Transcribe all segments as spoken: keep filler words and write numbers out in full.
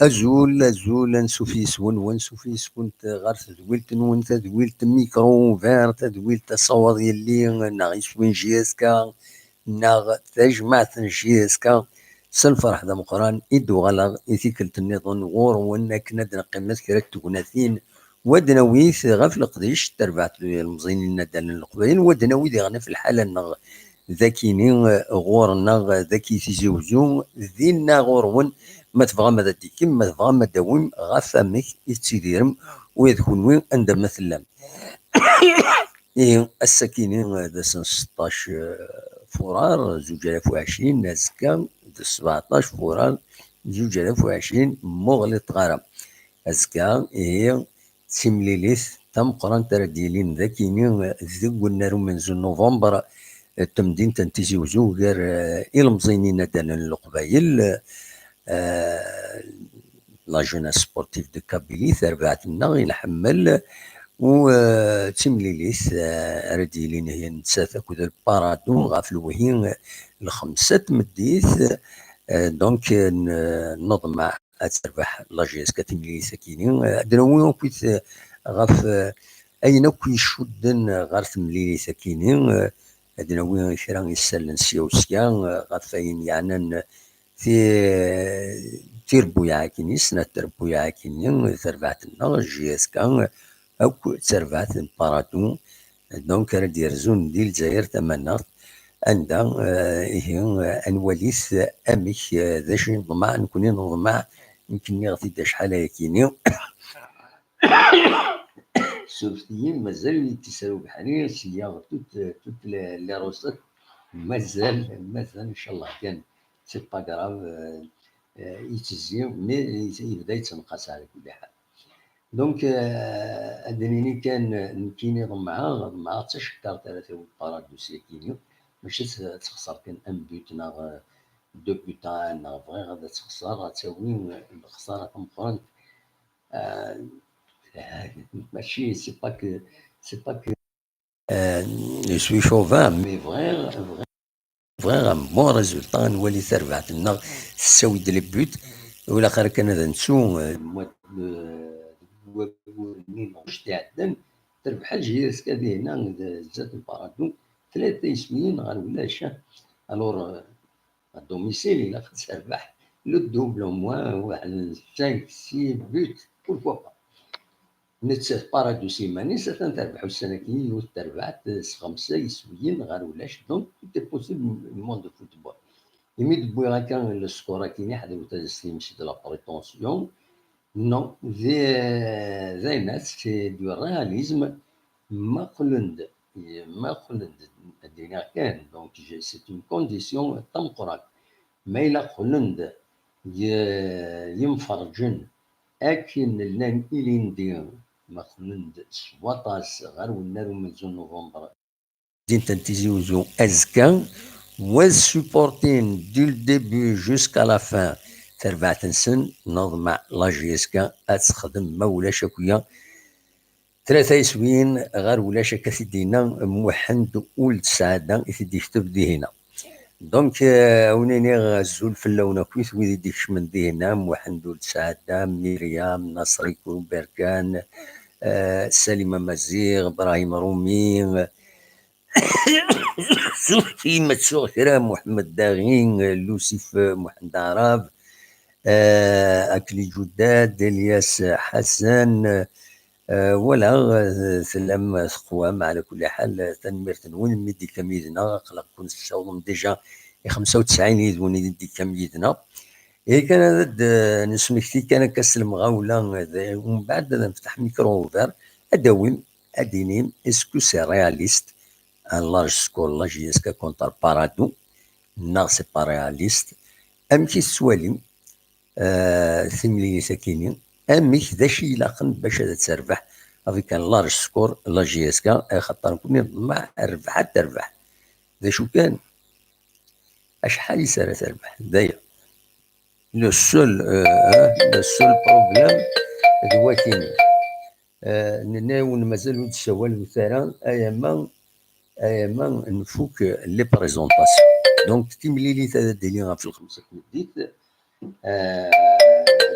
Azul, azul, ansuf yes-wen, wansuf yes-went ɣer tedwilt-nwen, tadwilt Micro Ouvert, tadwilt Asawaḍ Yelli, neɣ iswi n J S K, neɣ tajmaɛt n J S K. S lferḥ d ameqqran i d-uɣaleɣ i tikkelt nniḍen ɣur-wen akken ad d-neqqimet kra n tegnatin, u ad d-nawi ɣef leqdic tarbaɛt n yilmeẓyen n yinaddalen n Leqbayel, u ad d-nawi diɣen ɣef lḥala-nneɣ dagini ɣur-neɣ dagi Tizi Wezzu, dinna ɣur-wen, ma tebɣam ad d-tikim, ma tebɣam ad d-tawim ɣef amek i tettidirem, u d kunwi anda ma tellam. Ihi, ass-akini d ass n seṭṭac furar zuǧ alaf u ɛecrin, azekka d sbeɛṭac furar zuǧ alaf u ɛecrin, muɣlit ɣara. Azekka, ihi, d timlilit tameqqrant ara d-yilin dagini deg unnar umenzu n Nuvember, d temdint n Tizi Wezzu gar, eh, ilemẓiyen inaddalen n Leqbayel, eh, la jeunesse sportive de Kabylie, tarbaɛt-nneɣ i nḥemmel, u, eh, d timlilit, eh, ara d-yilin ihi nettat akked Lparadu ɣef lewhi n lxemsa n tmeddit, eh, donc, eh, n-, neḍmeɛ ad terbeḥ la J S K timlilit-akini. Ad d-nawi akkit, eh, ɣef, eh, ayen akk icudden ɣer temlilit-akini. Eh, ad d-nawi kra isallen sya u sya, eh, ɣef ayen yeɛnan ti-, tirebbuyaɛ-akini, snat trebbuyaɛ-akini, tarbaɛt-nneɣ, J S K, akk d tarbaɛt n Paradu. Donc, ara d-yerzun di Lezzayer tamaneɣt, anda, eh, ihi, eh, ad nwalit amek, eh, d acu i neḍmeɛ, nekkni neḍmeɛ, nekk nniɣ-t-id acḥal ayakini. Surfet-iyi, mazal yettesra ubeḥri, seyyaɣ toutes, toutes les, les recettes. Mazal, mazal, inchallah kan, c'est pas grave, euh, euh, yettezzi, mais yebda yettenqas ɛla kulli ḥal. Donc, euh, ad d-nini kan, nekkini ḍemɛeɣ, ḍemɛeɣ d tacekkart ara tawi Paradu syakini, mačči ad texṣer kan un but neɣ, euh, deux buts à un, neɣ bɣiɣ ad texṣer, ad tawi, euh, lexṣara tameqqrant. Euh, mačči, c'est pas que, c'est pas que, euh, je suis chauvin, mais bɣiɣ, bɣiɣ, bɣiɣ un bon résultat, ad nwali tarbaɛt-nneɣ tessawi-d les buts, u ilaq ara kan ad nettu, euh, deg waggur-nni neɣ anect iɛeddan, terbeḥ J S K dinna d zdat n Paradu, tlata iswiyen ɣer ulac. Alors, euh, à domicile, ilaq ad terbeḥ le double au moins, waḥed cinq, six buts, pourquoi pas. Nettat Paradu s iman-is atan terbeḥ ussan-agi yiwet terbaɛt s xemsa iswiyen ɣer ulac, donc tout est possible au monde de football. Imi d-wwiɣ akka le score-agi, ḥadret ad s-tinim c'est de la prétention, non, d, d ayen-a, c'est du réalisme. Ma qqlen-d, ma qqlen-d, ad d-iniɣ kan, donc, j'ai, c'est une condition tameqqrant. Ma yella qqlen-d y-, yimferǧen akken llan ilindi, ma qqlen-d s waṭas ɣer wennar umenzu n Nuvember, din n Tizi Wezzu azekka, wa supportin du début jusqu'à la fin tarbaɛt-nsen, neḍmeɛ la J S K ad texdem, ma ulac akk-ya, tlata iswiyen ɣer ulac, akka t-id-yenna Muḥend Uld Sɛada, i t-id-yekteb dihina. Donc, euh, ad wen-iniɣ azul fell-awen akkit, wid i d-ikecmen dihina, Muḥend Uld Sɛada, Myriam, Nasri Kouberkan, euh, Salima Maziɣ, Brahim Rumi, Surti ma ttuɣ kra, Muḥemmed Daɣi, Lusif, Muḥend Aɛrab, euh, Akli Ǧuddad, Elyas Ḥasan, euh, voilà, euh, tellam teqwam, ɛla kulli ḥal, tanemmirt-nwen, mi d-tekkam yid-neɣ, aql-aken tessawḍem déjà i xemsa u tesɛin yid-wen i d-tekkam yid-neɣ. Ihi kan ad d-, euh, nesmekti kan akka s lemɣawla, d, umbeɛd ad nefteḥ micro ouvert, ad d-awim, ad d-inim, est-ce que c'est réaliste un large score la J S K contre Paradu, neɣ c'est pas réaliste? Amek i tettwalim, euh, timlilit-akini? Amek, d acu i ilaqen bac ad terbeḥ avec un large score la J S K, axaṭer nekkni neḍmeɛ rrbeḥ ad terbeḥ? D acu kan, acḥal i s ara terbeḥ? D aya. Le seul, euh, hein, le seul problème d wakini. Euh, nenna-yawen mazal ur d-ssawalent ara, ayama, ayama nfuk les présentations. Donc, timlilit ad d-tili ɣef lxemsa n tmeddit, euh,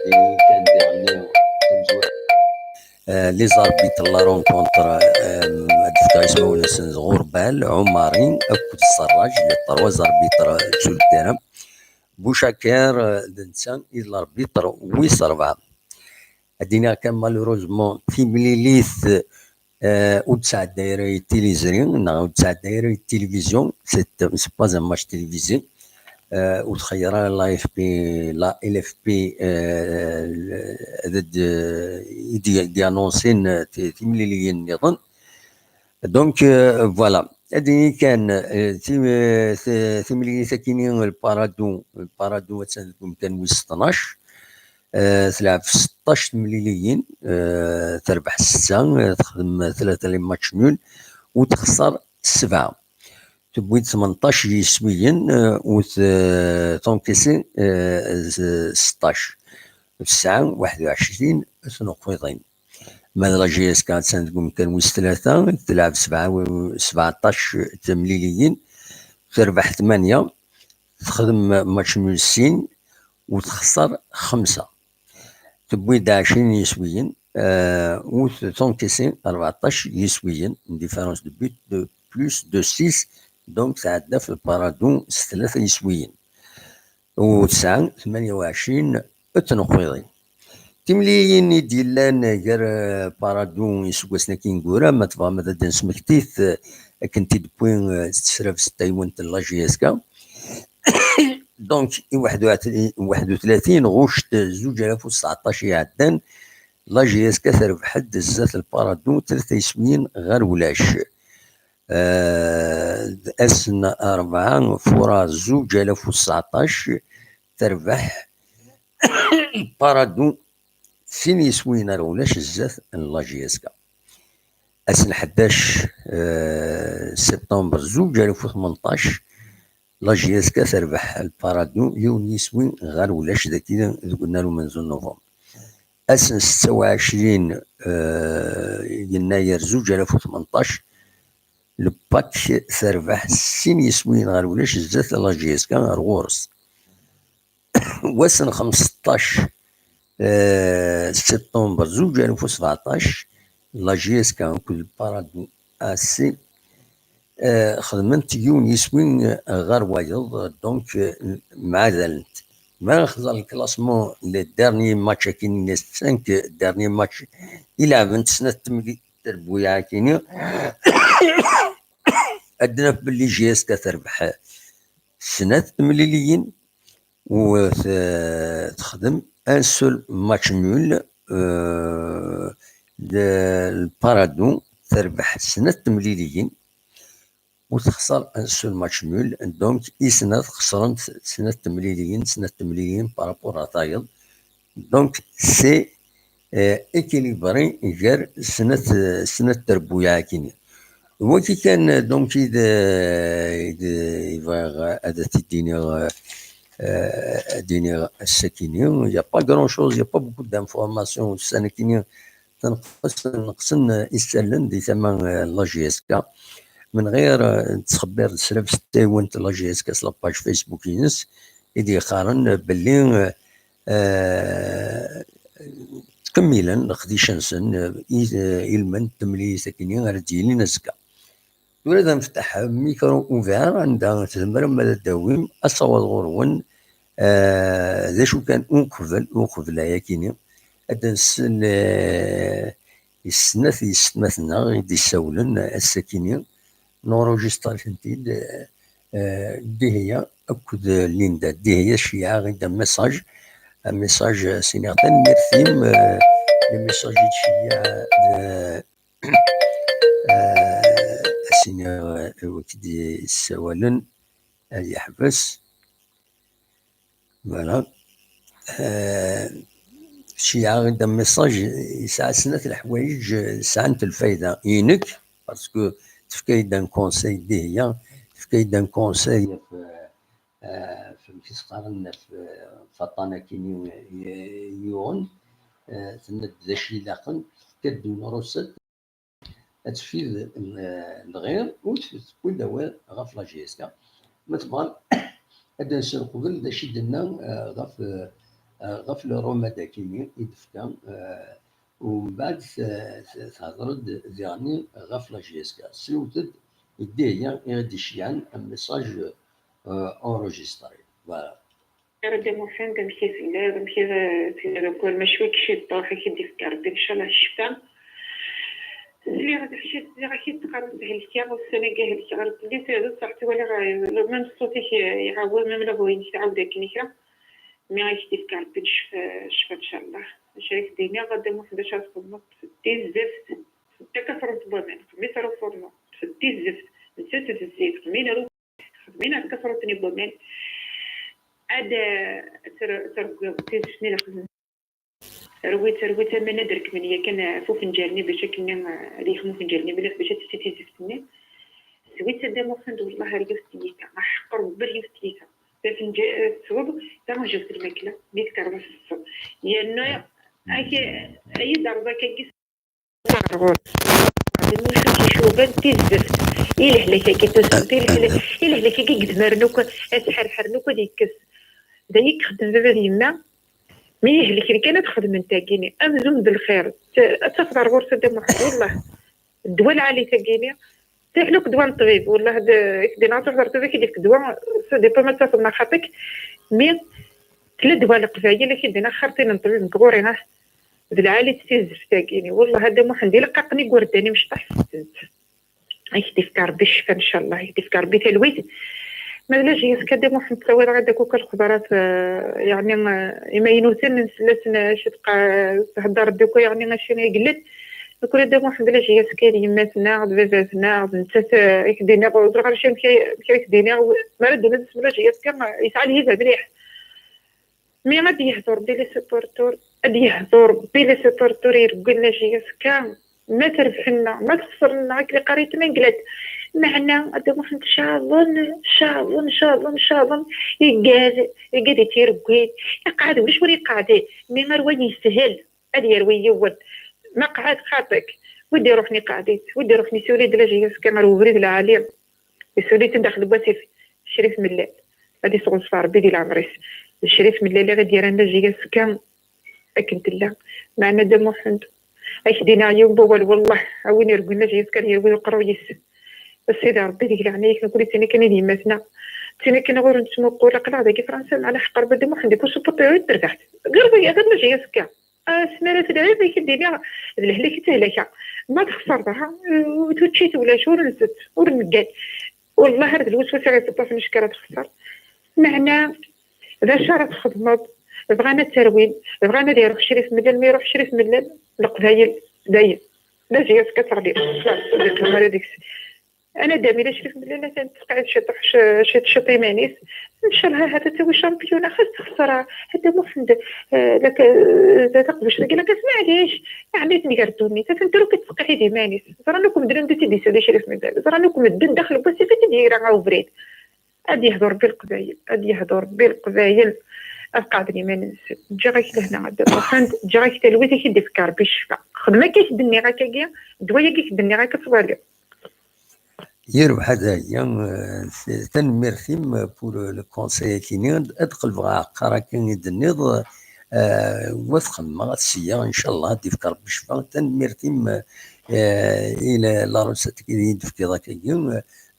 Kan diɣenni tamezwarut. Euh, les arbitres de la rencontre, euh, ad fkeɣ ismawen-nsen d Ɣurbal, Ɛumari akked Serraǧ, les trois arbitres sur le terrain. Bouchakir, euh, d netta i d l'arbitre wis rebɛa. Ad d-iniɣ kan, malheureusement, timlilit, euh, ur d-tesɛedday ara i tiliẓri, neɣ ur d-tesɛedday ara i tilivizyu, c'est, c'est pas un match télévisé. Euh, ur txeyyer ara la F P, la L F P, euh, ad d-, i d-, d-annonsin, euh, ti-, timliliyin nniḍen. Donc, euh, voilà. Ad d-nini kan, euh, tim-, euh, ti-, timlilit akini, le Paradou, le Paradou attan deg umkan wis tnac. Euh, tleɛɛeb seṭṭac temliliyin, euh, terbeḥ setta, euh, texdem tlata les matchs nuls, u texṣer sebɛa. Tewwi-d tmenṭac yiswiyen, euh, u t-, euh, tenquisi, euh, s-, seṭṭac. Tesɛa waḥed u ɛecrin tnuqqiḍin. Ma d la J S K attan deg umkan wis tlata, telɛeb sebɛa, sebɛeṭṭac temliliyin, terbeḥ tmanya, texdem match nul sin, u texṣer xemsa. Tewwi-d ɛecrin yiswiyen, euh, u tenquisi rbeɛṭac yiswiyen, une différence de but de plus de six, donc tɛedda ɣef le Paradou s tlata yiswiyen. U tesɛa tmanya u ɛecrin tnuqqiḍin. Timliliyin i d-yellan gar, euh, Paradou iseggasen-agi ineggura, ma tebɣam ad d-nesmekti-t, euh, akken t-id-tewwi, euh, s tesraft taywant n la J S K. Donc, i waḥed u tlatin, ɣuct zuǧ alaf u tseɛṭac iɛeddan, la J S K terbeḥ-d zdat le Paradou tlata yiswiyen ɣer ulac. Euh, ass n rebɛa furar zuǧ alaf u tseɛṭac, terbeḥ Paradou sin yiswiyen ɣer ulac zdat n la J S K. Ass n ḥdac, euh, septembre zuǧ alaf u tmenṭac, la J S K terbeḥ le Paradou yiwen yiswi ɣer ulac dagi deg unnar umenzu n novembre. Ass n setta u ɛecrin, euh, yennayer zuǧ alaf u tmenṭac, le PAC terbeḥ sin yiswiyen ɣer ulac zdat la J S K ɣer ɣur-s. Wass n xemseṭṭac, euh, septembre zuǧ alaf u sbeɛṭac, la J S K akked le Paradou A C, euh, xedment yiwen yiswi, euh, ɣer wayeḍ, donc, euh, mɛadalent. Ma nexẓer le classement, les derniers matchs akkin, les cinq derniers matchs i leɛbent snat temli-, terbuyaɛ akkin, ad naf belli J S K terbeḥ snat temliliyin, u t-, texdem un seul match nul, euh, de, le Paradou terbeḥ snat temliliyin, u texṣer un seul match nul, donc i snat xesrent snat temliliyin, snat temliliyin par rapport à tayeḍ. Donc, c'est, euh, équilibré gar snat, snat terbuyaɛ akkin. Wagi kan, donc, i d, i d, i bɣiɣ ad t-id-iniɣ, euh, ad d-iniɣ ass-akini. Il y a pas grand-chose, il y a pas beaucoup d'informations ussan-akini. Tenqes, neqsen isallen di tama, euh, n la J S K. Menɣir, euh, nettxebbir d srabes taywant n la J S K s la page Facebook-ines, i d-yeqqaren belli, euh, euh, ttkemmilen leqdic-nsen, euh, i, euh, ilmend n temlilit-akini ara d-yilin azekka. Tura ad nfettaḥ micro ouvert anda tzemrem ad d-tawim asawaḍ ɣur-wen, euh, d acu kan uqbel, uqbel ayakini, ad d-nsel, euh, i snat yessetmaten-nneɣ i d-issawlen ass-akini, nenregister-iten-id, euh, Dihya akked Linda. Dihya tceyyeɛ-aɣ-id un message, un message, euh, s-iniɣ tanemmirt-im, euh, le message i d-tceyyeɛ, euh, euh, ad s-iniɣ, euh, i wid d-yessawalen, ad yeḥbes. Voilà. Euh, tceyyeɛ-aɣ-id un message, yesɛa snat leḥwayeǧ, euh, sɛant lfayda. I nekk, parce que tefka-yi-d un conseil Dihya, tefka-yi-d un conseil ɣef, euh, euh, ɣef amek i s-qqaren, ɣef, euh, ɣef waṭṭan-agi i, i, i yuɣen, euh, tenna-d d acu ilaqen, tefka-d une recette, ad teffi d, euh, lɣir, u tewwi-d awal ɣef la J S K. Ma tebɣam, ad d-nsel qbel d acu i d-tenna, euh, ɣef, euh, Eh, ɣef le remède-agi i d-tefka, eh, u mbeɛd t-, t-, thedreḍ-d diɣen ɣef la J S K. Srewt-d deg-i i ɣ-d-iceyɛen un message, eh, enregistré. Voilà. Ara Dda Muḥend, amek i telliḍ? Amek i telliḍ akk? Mačči wik ciṭuḥ, i k-id-ifk Rebbi, ncallah, ccfa. Sliɣ d acu i d-, sliɣ ak-id-teqqareḍ helkeɣ, ussan-agi helkeɣ, ar telli d ṣṣeḥ, twalaɣ, eh, même ṣṣut-ik, eh, iɛewwel, même la voix-inek tɛawed akken kra. Mi i k-d-ifk Rebbi ccfa, ccfa, ncallah. Acu ara k-d-iniɣ, a Dda Muḥend, acu ara txedmeḍ? Ṭṭef-d tizeft, ṭṭef-d takafrant n waman, xdem-itt ar ufurnu, ṭṭef-d tizeft, nettat tezzit, xdem-in ar, xdem-in ar takafrant-nni n waman. Ad, eh, ter-, terwiḍ tizeft-nni, la xedmen. Rwi-tt, rwi-tt, aman ad rekmen yakan ɣef ufenǧal-nni bac akken, eh, ad yexmu ufenǧal-nni mliḥ bac ad tefti tizeft-nni. Swi-tt a Dda Muḥend, wellah ar yiwet n tyita, aḥeqq Rebbi ar yiwet n tyita. Tafenǧa-, eh, tesweḍ taɣenǧawt n lmakla, mi tekkreḍ ad teṭṭseḍ. Yerna ak-, ay d-terreḍ akkagi s-, ɣur-, icuban tizeft. I lehlak-agi tusem, i lehlak, i lehlak-agi i yedmaren akk, asḥerḥer n akk ad yekkes. D aya i ixeddem baba d yemma. Mi ihelken kan ad xedmen tagini, amzun d lxir. T-, ad tafeḍ ar ɣur-s a Dda Muḥend, wellah. Ddwa lɛali tagini. Teḥlu-k ddwa n ṭṭbib, wellah, d-, i k-d-iniɣ ad truḥeḍ ar ṭṭbib, i k-d-ifk ddwa, ça dépend ma tafeḍ neɣ xaṭi-k. Mi tella ddwa n leqbayel, i k-d-iniɣ xerṭin n ṭṭbib deg ɣur-i, ah. D lɛali-tt tizeft tagini. Wellah a Dda Muḥend, ileqqaqen igerdan imecṭaḥ fessent. Ad k-d-ifk Rebbi ccfa, ncallah, ad k-d-ifk Rebbi talwit. Ma d la J S K a Dda Muḥend, ttawiḍ-aɣ-d akk lexbarat, eh, yeɛni, eh, imaynuten, nsell-asen, eh, acu teqqa-, thedder-d akk, yeɛni, acu i yellan. Nekkni a Dda Muḥend, la J S K d yemma-tneɣ, d baba-tneɣ, d nettat, eh, i k-d-iniɣ, ur ẓriɣ ara acu, amek, amek ara k-d-iniɣ, mi ara d-nadi isem la J S K, eh, yesɛa lhiba mliḥ. Mi ad yehdu Rebbi les supporters, ad yehdu Rebbi les supporters ireggel la J S K, ma trebḥen-nneɣ, ma txesren-nneɣ, akken iqqar-it Menglad. Meɛna, a Dda Muḥend, caḍen, caḍen, caḍen, caḍen, igad, igad i tt-ireggel, iqeɛɛed, ulac win iqeɛɛden, mi ar wa yeshel, ad yerwi yiwen, ma qeɛɛed xaṭi-k, wid iruḥen iqeɛɛed-it, wid iruḥen isuli-d la J S K ɣer ubrid lɛali. Isuli-tt-id daxel n wasif, Crif Mellal. Ad isɣunṣef Rebbi di leɛmer-is. D Crif Mellal i ɣ-d-yerran la J S K akken tella. Meɛna a Dda Muḥend, ad k-d-iniɣ yiwen wawal, wellah, a win iregglen la J S K ad yerwi uqerruy-is. A Sidi Rebbi, deg leɛnaya-k, nekkni d tin akken i d yemma-tneɣ. D tin akken ɣur nettmuqul, aql-aɣ dagi Fransa, meɛna ḥeqq Rebbi a Dda Muḥend, ikku supporter i terbaḥt. Ɣer wagi, ɣer la J S K. Asmi ara telhiḍ, i k-id-iniɣ d lehlak i d tehlaka. Ma txesreḍ, ha, ur tuččit ulac, ur nsett, ur neggan. Wellah ar d lweswas ara teṭṭef, acu ara txeṣṣer. Meɛna, d acu ara txedmeḍ? Bɣan ad terwin, bɣan ad iruḥ Crif Mellal, ma iruḥ Crif Mellal, Leqbayel, dayen. D acu i as-teɣli? Xlas, ur d-tlum ara deg-s. Anadam ila Crif Mellal atan tettqeɛɛid ciṭuḥ, c-, ciṭ, ciṭ iman-is. Ncallah ahat ad tawi championnat, xas texṣer, a Dda Muḥend, eh, lak-, eh, taqbuct-agi, lakas, maɛlic, ɛni tnger ddunit, atan teruk ad tettqeɛɛid iman-is. Ẓran akk medden anda i tt-id-isali Crif Mellal. Ẓran akk medden daxel n wasif i tt-id-ira ubrid. Ad yehdu Rebbi Leqbayel, ad yehdu Rebbi Leqbayel, ad qeɛden iman-nsen. Ǧǧiɣ-ak lehna a Dda Muḥend, ǧǧiɣ-ak talwit, ad k-id-ifk Rebbi ccfa. Xdem akka i k-d-nniɣ akkagi, ddwa-agi i k-d-nniɣ akka, twaliḍ. Yerbeḥ a dagi, eh, tanemmirt-im pour le conseil-agi-nni. Ad qelbeɣ aɛeqqar akken i d-tenniḍ, eh, wa t-xedmeɣ sya, ncallah ad d-ifk Rebbi ccfa. Tanemmirt-im, eh, i la, la recette i d-tefkiḍ akkagi.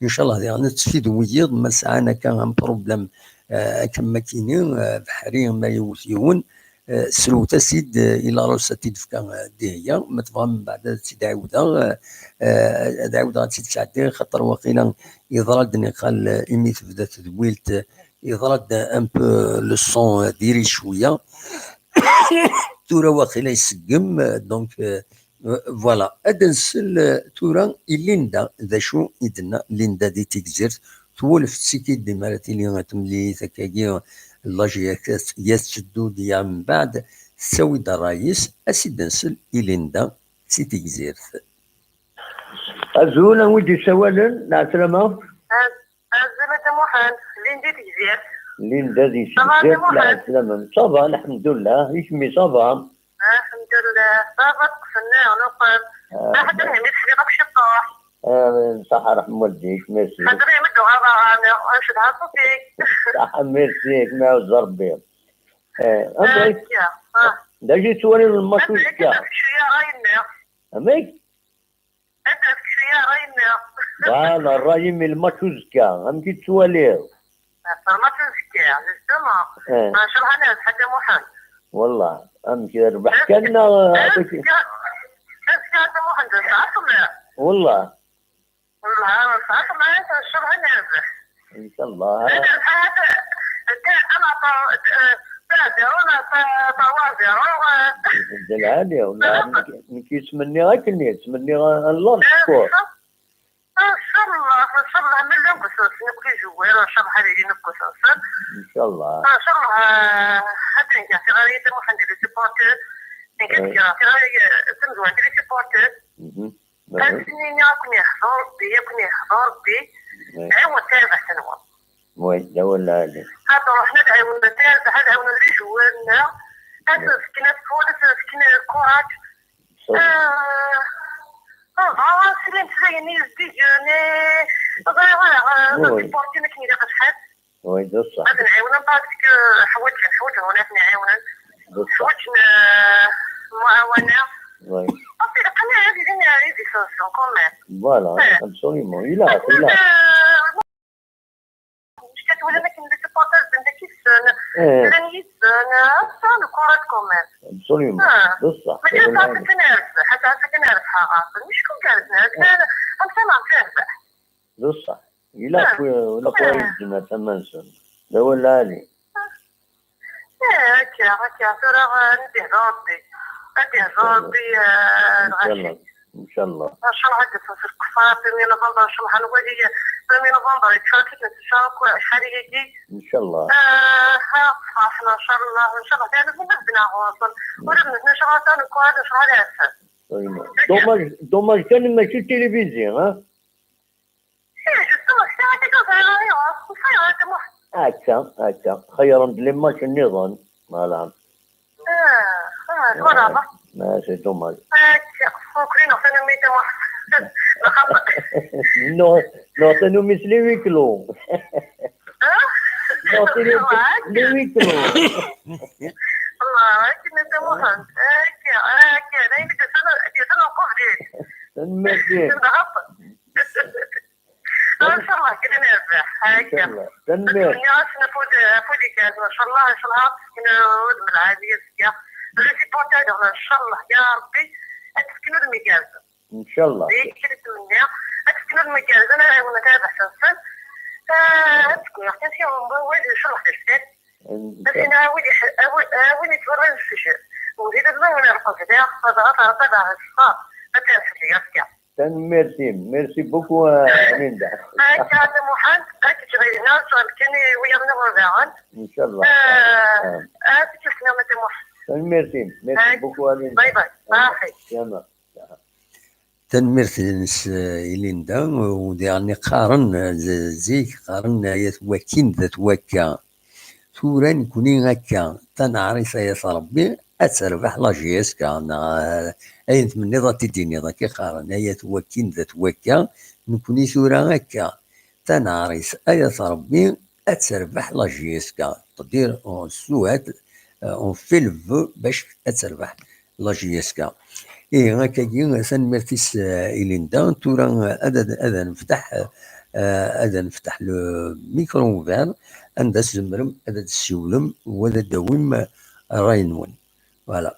Ncallah diɣen ad tefid wiyiḍ ma sɛan akka un problème, eh, akken ma kini, eh, beḥri ma yewwet yiwen, eh, srewt-as-id, eh, i la recette i d-tefka, eh, Dihya, ma tebɣam mbeɛd ad tt-id-ɛiwdeɣ, eh, eh, ad ɛiwdeɣ ad tt-id-sɛeddiɣ, xaṭer waqila yeḍra-d niqal, eh, imi tebda tedwilt, eh, yeḍra-d un peu le son, eh, diri cwiya. Tura waqila iseggem, eh, donc, eh, Voilà, ad nsel, eh, tura i Linda, d acu i d-tenna Linda di Tigzirt, twulef-tt-id imi ara tili temlilit akkagi, la J S K tetteddu-d ya mbeɛd, tettawi-d ṛṛay-is, ad s-id-nsel i Linda si Tigzirt. Azul, a wi d-yessawalen, lɛeslama. Azul a Dda Muḥend, Linda di Tegzirt. Linda di Tegzirt, lɛeslama. Ça va, lḥemdullah, i kemmi, ça va? Alḥemdulillah, ça va, ṭṭfen-nniɣ, nuqem. Ah. Aḥed lhem i teḥliḍ akk ciṭuḥ. Ah, ṣaḥa, ṛeḥm walidek, merci. Xaṭer imi d-uɣaleɣ ɣer-neɣ, ad ncedha ṣṣut-ik. Ṣaḥa, merci, ad kem-iɛuzz Ṛebbi. Eh, amek? Akka, ah. D acu yettwalin lmatch azekka? Ad d-afk cwiya ṛṛay-nni. Amek? Ad d-afk cwiya ṛṛay-nni. Voilà, ṛṛay-im i lmatch uzekka. Amek i tettwaliḍ? Lmatch uzekka, justement. Eh. Ncallah ad nerbeḥ a Dda Muḥend. Wallah, amek, yerbeḥ kan neɣ... Azekka, azekka a Dda Muḥend, nesɛa ṭṭmeɛ. Wallah. Wallah, nesɛa ṭṭmeɛ, ncallah ad nerbeḥ. Ncallah. Ad nerbeḥ, ad, ad, ad, trois zéro, neɣ trois zéro, eh. D lɛali, wallah, nekk, nekk yettmenniɣ akken, yettmenniɣ un large score. Ncallah, ncallah, ma llan deg usensen akk les joueurs, ncallah ad ilin deg usensen. Ncallah. Ncallah, eh, ad d-ngeɣ tiɣri i Dda Muḥend les supporters. Nekk ad d-greɣ tiɣri, eh, tamezwarut les supporters. Mhm. Ad sen-iniɣ ad ken-yehdu Rebbi, ad ken-yehdu Rebbi. Oui. Ɛiwen tarbaḥt-nwen. Oui, d awal lɛali. Ad ruḥen ad ɛiwnen tarbaḥt, ad ɛiwnen les joueurs-nneɣ. Ad sen-fken afud, ad sen-fken lkuṛaǧ. Ṣṣeḥ. Ah, ah, srin ttlayen yezdigen, eh, ẓriɣ, eh, oui, supporter akken ilaq acḥal. Oui, d ṣṣeḥ. Ad nɛiwnen parce que ḥwaǧen, ḥwaǧen win ad ten-iɛiwnen. D ṣṣeḥ. Ḥwaǧen, eh, muɛawana. Oui. Parce que lqan ad ilin les sensen quand même. Voilà, eh, absolument. Ilaq, ilaq. Eh, mecca twalamt akken les supporters d nekk yessen. Eh. Llan yessen, eh, sɛan lkuṛaǧ quand même. Absolument. Ah. D ṣṣeḥ. Mačči ad tɛeṭṭi kan ar rrbeḥ, ad tɛeṭṭi kan ar rrbeḥ ɣer-sen. Mecca kan ar rrbeḥ. Eh. Am ça marche rrbeḥ. D ṣṣeḥ. Ilaq, ah, ilaq win yeǧǧen ar tama-nsen. D awal lɛali. Eh, akka, akka. Tura, eh, ad d-ihdu Rebbi. Ad d-ihdu Rebbi, eh, lɣaci. Ncallah. Ncallah. Ncallah ad d-asen s lkeffaṛ, premier novembre, ncallah ad nwali, eh, premier novembre, yeččur-ik-id, ncallah akk acḥal-agi. Ncallah. Eh, ha, ferḥen, ncallah, ncallah, kan ad d-naɣ ɣur-sen. Ula d nutni, ncallah, atan nekk, ncallah, ad rsen. Dommage, dommage kan mačči d tilivizyu, ha? Eh, justement, c'est un cadeau, ça, ça, ça, ça, ça. Akka, akka. Xeyyren-d les matchs nniḍen. Voilà. Ah, ah, voilà. Ah, c'est dommage. Akka, ukren-aɣ tanumi, a Dda Muḥend. Lxaṭer. Non, non, tanumi s les huis clos. Ah? Non, c'est les, les huis clos. Allah, akken a Dda Muḥend. Akka, akka. D ayen i d-yusan, d-yusan uqubel. Tanemmirt. Lxaṭer. Ncallah kan ad nerbeḥ. Akka. Ncallah. Tanemmirt. Nniɣ-asen afud, afud igerrzen, ncallah, ncallah, ad fken udem lɛali azekka. Les supporters, ncallah, ya Rebbi, ad fken udem igerrzen. Ncallah. D ayen kan i ttmenniɣ, ad fken udem igerrzen, ad ɛiwnen tarbaḥt-nsen. Ah, ad fken kan kra n wawal, ncallah, d lfal. Ncallah. Ad awi-, awi-, awi-, win yettwalayen lfejr. Win d lmawla n lqebla, ad aɣ-, ad aɣ-, ad aɣ-iṣṣer, ad terbeḥ azekka. Tanemmirt-im. Merci beaucoup, euh, Linda. Akka a Dda Muḥend, ad k-ǧǧeɣ dinna, ẓer kan i wiyaḍ nniḍen daɣen. Ncallah. Ah, ah, ad k-ssneɣ a Dda Muḥend. Tanemmirt-im. Merci beaucoup, Linda. Bye bye. Bye. Salam. Tanemmirt-nnes, eh, i Linda, u diɣen qqaren, eh, z-, zik qqaren, eh, ay at wakin d at wakka. Tura nekni akka, taneɛrit ay at Rebbi, ad terbeḥ la J S K, neɣ, eh, ayen tmenniḍ ad t-id-tiniḍ, akka i qqaren, ay at wakin d at wakka, nekni tura akka, taneɛrit ay at Rebbi, ad terbeḥ la J S K. C'est-à-dire, on souhaite, euh, on fait le vœu bac ad terbeḥ la J S K. Ihi akkagi, tanemmirt-is, eh, i Linda. Tura, eh, ad, ad, ad nefteḥ, eh, ad nefteḥ le micro ouvert, anda tzemrem ad d-tessiwlem u ad d-tawim, eh, ṛṛay-nwen. Voilà.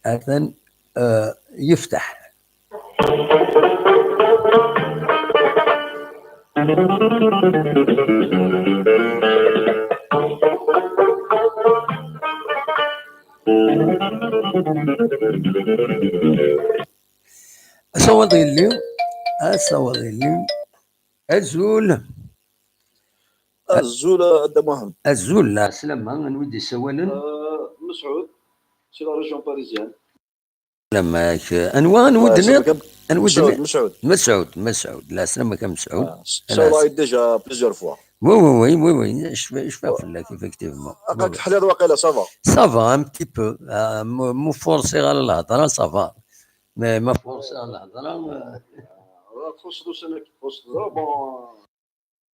Atan, eh, yefteḥ. Asawaḍ yelli, asawaḍ yelli. Azul. Azul a Dda Muḥend. Azul, ɛeslama, anwa i d-yessawalen? Euh, Mesɛud, c'est la région parisienne. Lamek, anwa, anwa d-tenniḍ? Anwa d-tenniḍ? Mesɛud, Mesɛud. Mesɛud, Mesɛud. Lɛeslama-k a Mesɛud. Ah, ncallah déjà plusieurs fois. Oui, oui, oui, oui, oui. Je fais, je fais fell-ak, effectivement. Aql-ak teḥliḍ waqila, ça va? Ça va, un petit peu. Ah, mu, mu forcer ɣer lhedra, ça va. Mais ma forcer ɣer lhedra, euh, txuṣṣeḍ ussan-agi, txuṣṣeḍ, bon.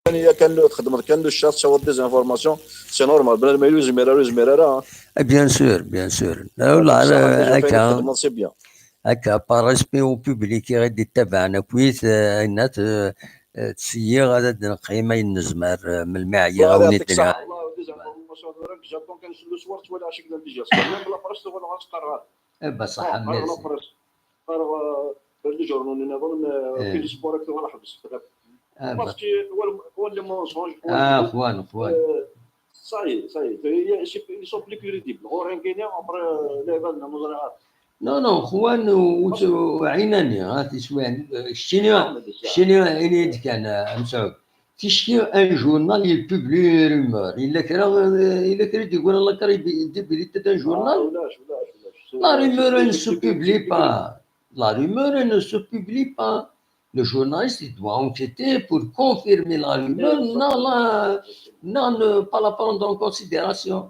Kan, ya kan, txeddmeḍ kan le chat, tessaweḍ des informations, c'est normal. Bnadem ur yezmir ara, ur yezmir ara. Eh, bien sûr, bien sûr. Wala, Saḥa, déjà, akka, ayen txeddmeḍ, c'est bien. Akka, par respect au public i ɣ-id-ittabaɛen akkit, eh, ayennat, eh, eh, ttṣeyyiɣ ad d-neqqim ayen nezmer, eh, melmi ɛyiɣ Voilà, awen yɛṭik ṣṣeḥḥa. id-nniɣ. Des informations tura deg Japon kan le soir twala acu yellan déjà. Même la presse tuɣal ɣer tqerrar. Eh, ben, صح, Ah, merci. La presse. Ɣer, euh, les journaux nniḍen, mais Eh. كاين le sport أكثر ولا حبس. Eh, Parce que هو هو les mensonges, هو Ah, الكذب. اخوان، اخوان. Euh, ça y est, ça y est. هي- Ils sont plus crédibles. غور هنكينيا، après, euh, les vannes, مزرعات. Non, non, اخوان، وعيناني، ها، تسوان. شتيني، شتيني، عيني كان، آه، مسعود. تشتي un journal يبوبلي rumeur. إلا كرا، إلا كرا يقول الله كرا يبي un journal. ولاش، ولاش، ولاش. La rumeur ne se publie pas. La rumeur ne se publie pas. Le journaliste, il doit enquêter pour confirmer la rumeur, non, la, non, ne pas la prendre en considération.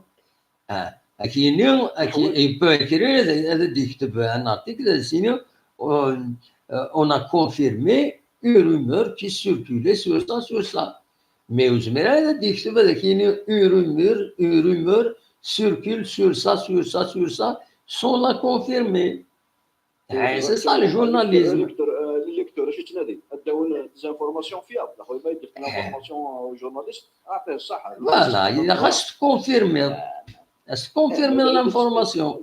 Ah, akini, aki, il peut écrire, ad d-yekteb un article, ad as-yini, on, euh, on a confirmé une rumeur qui circulait sur ça, sur ça. Mais ur yezmir ara ad d-yekteb ad ak-yini une rumeur, une rumeur circule sur ça, sur ça, sur ça, sans la confirmer. Eh, c'est ça le journalisme. Le lecteur, euh, le lecteur, اش يتنادي؟ اداون des informations fiables. اخويا ما يدير l'information au journaliste. اعطيه الصحه. Voilà, il خاص تكونفيرمي. Est-ce confirmer l'information?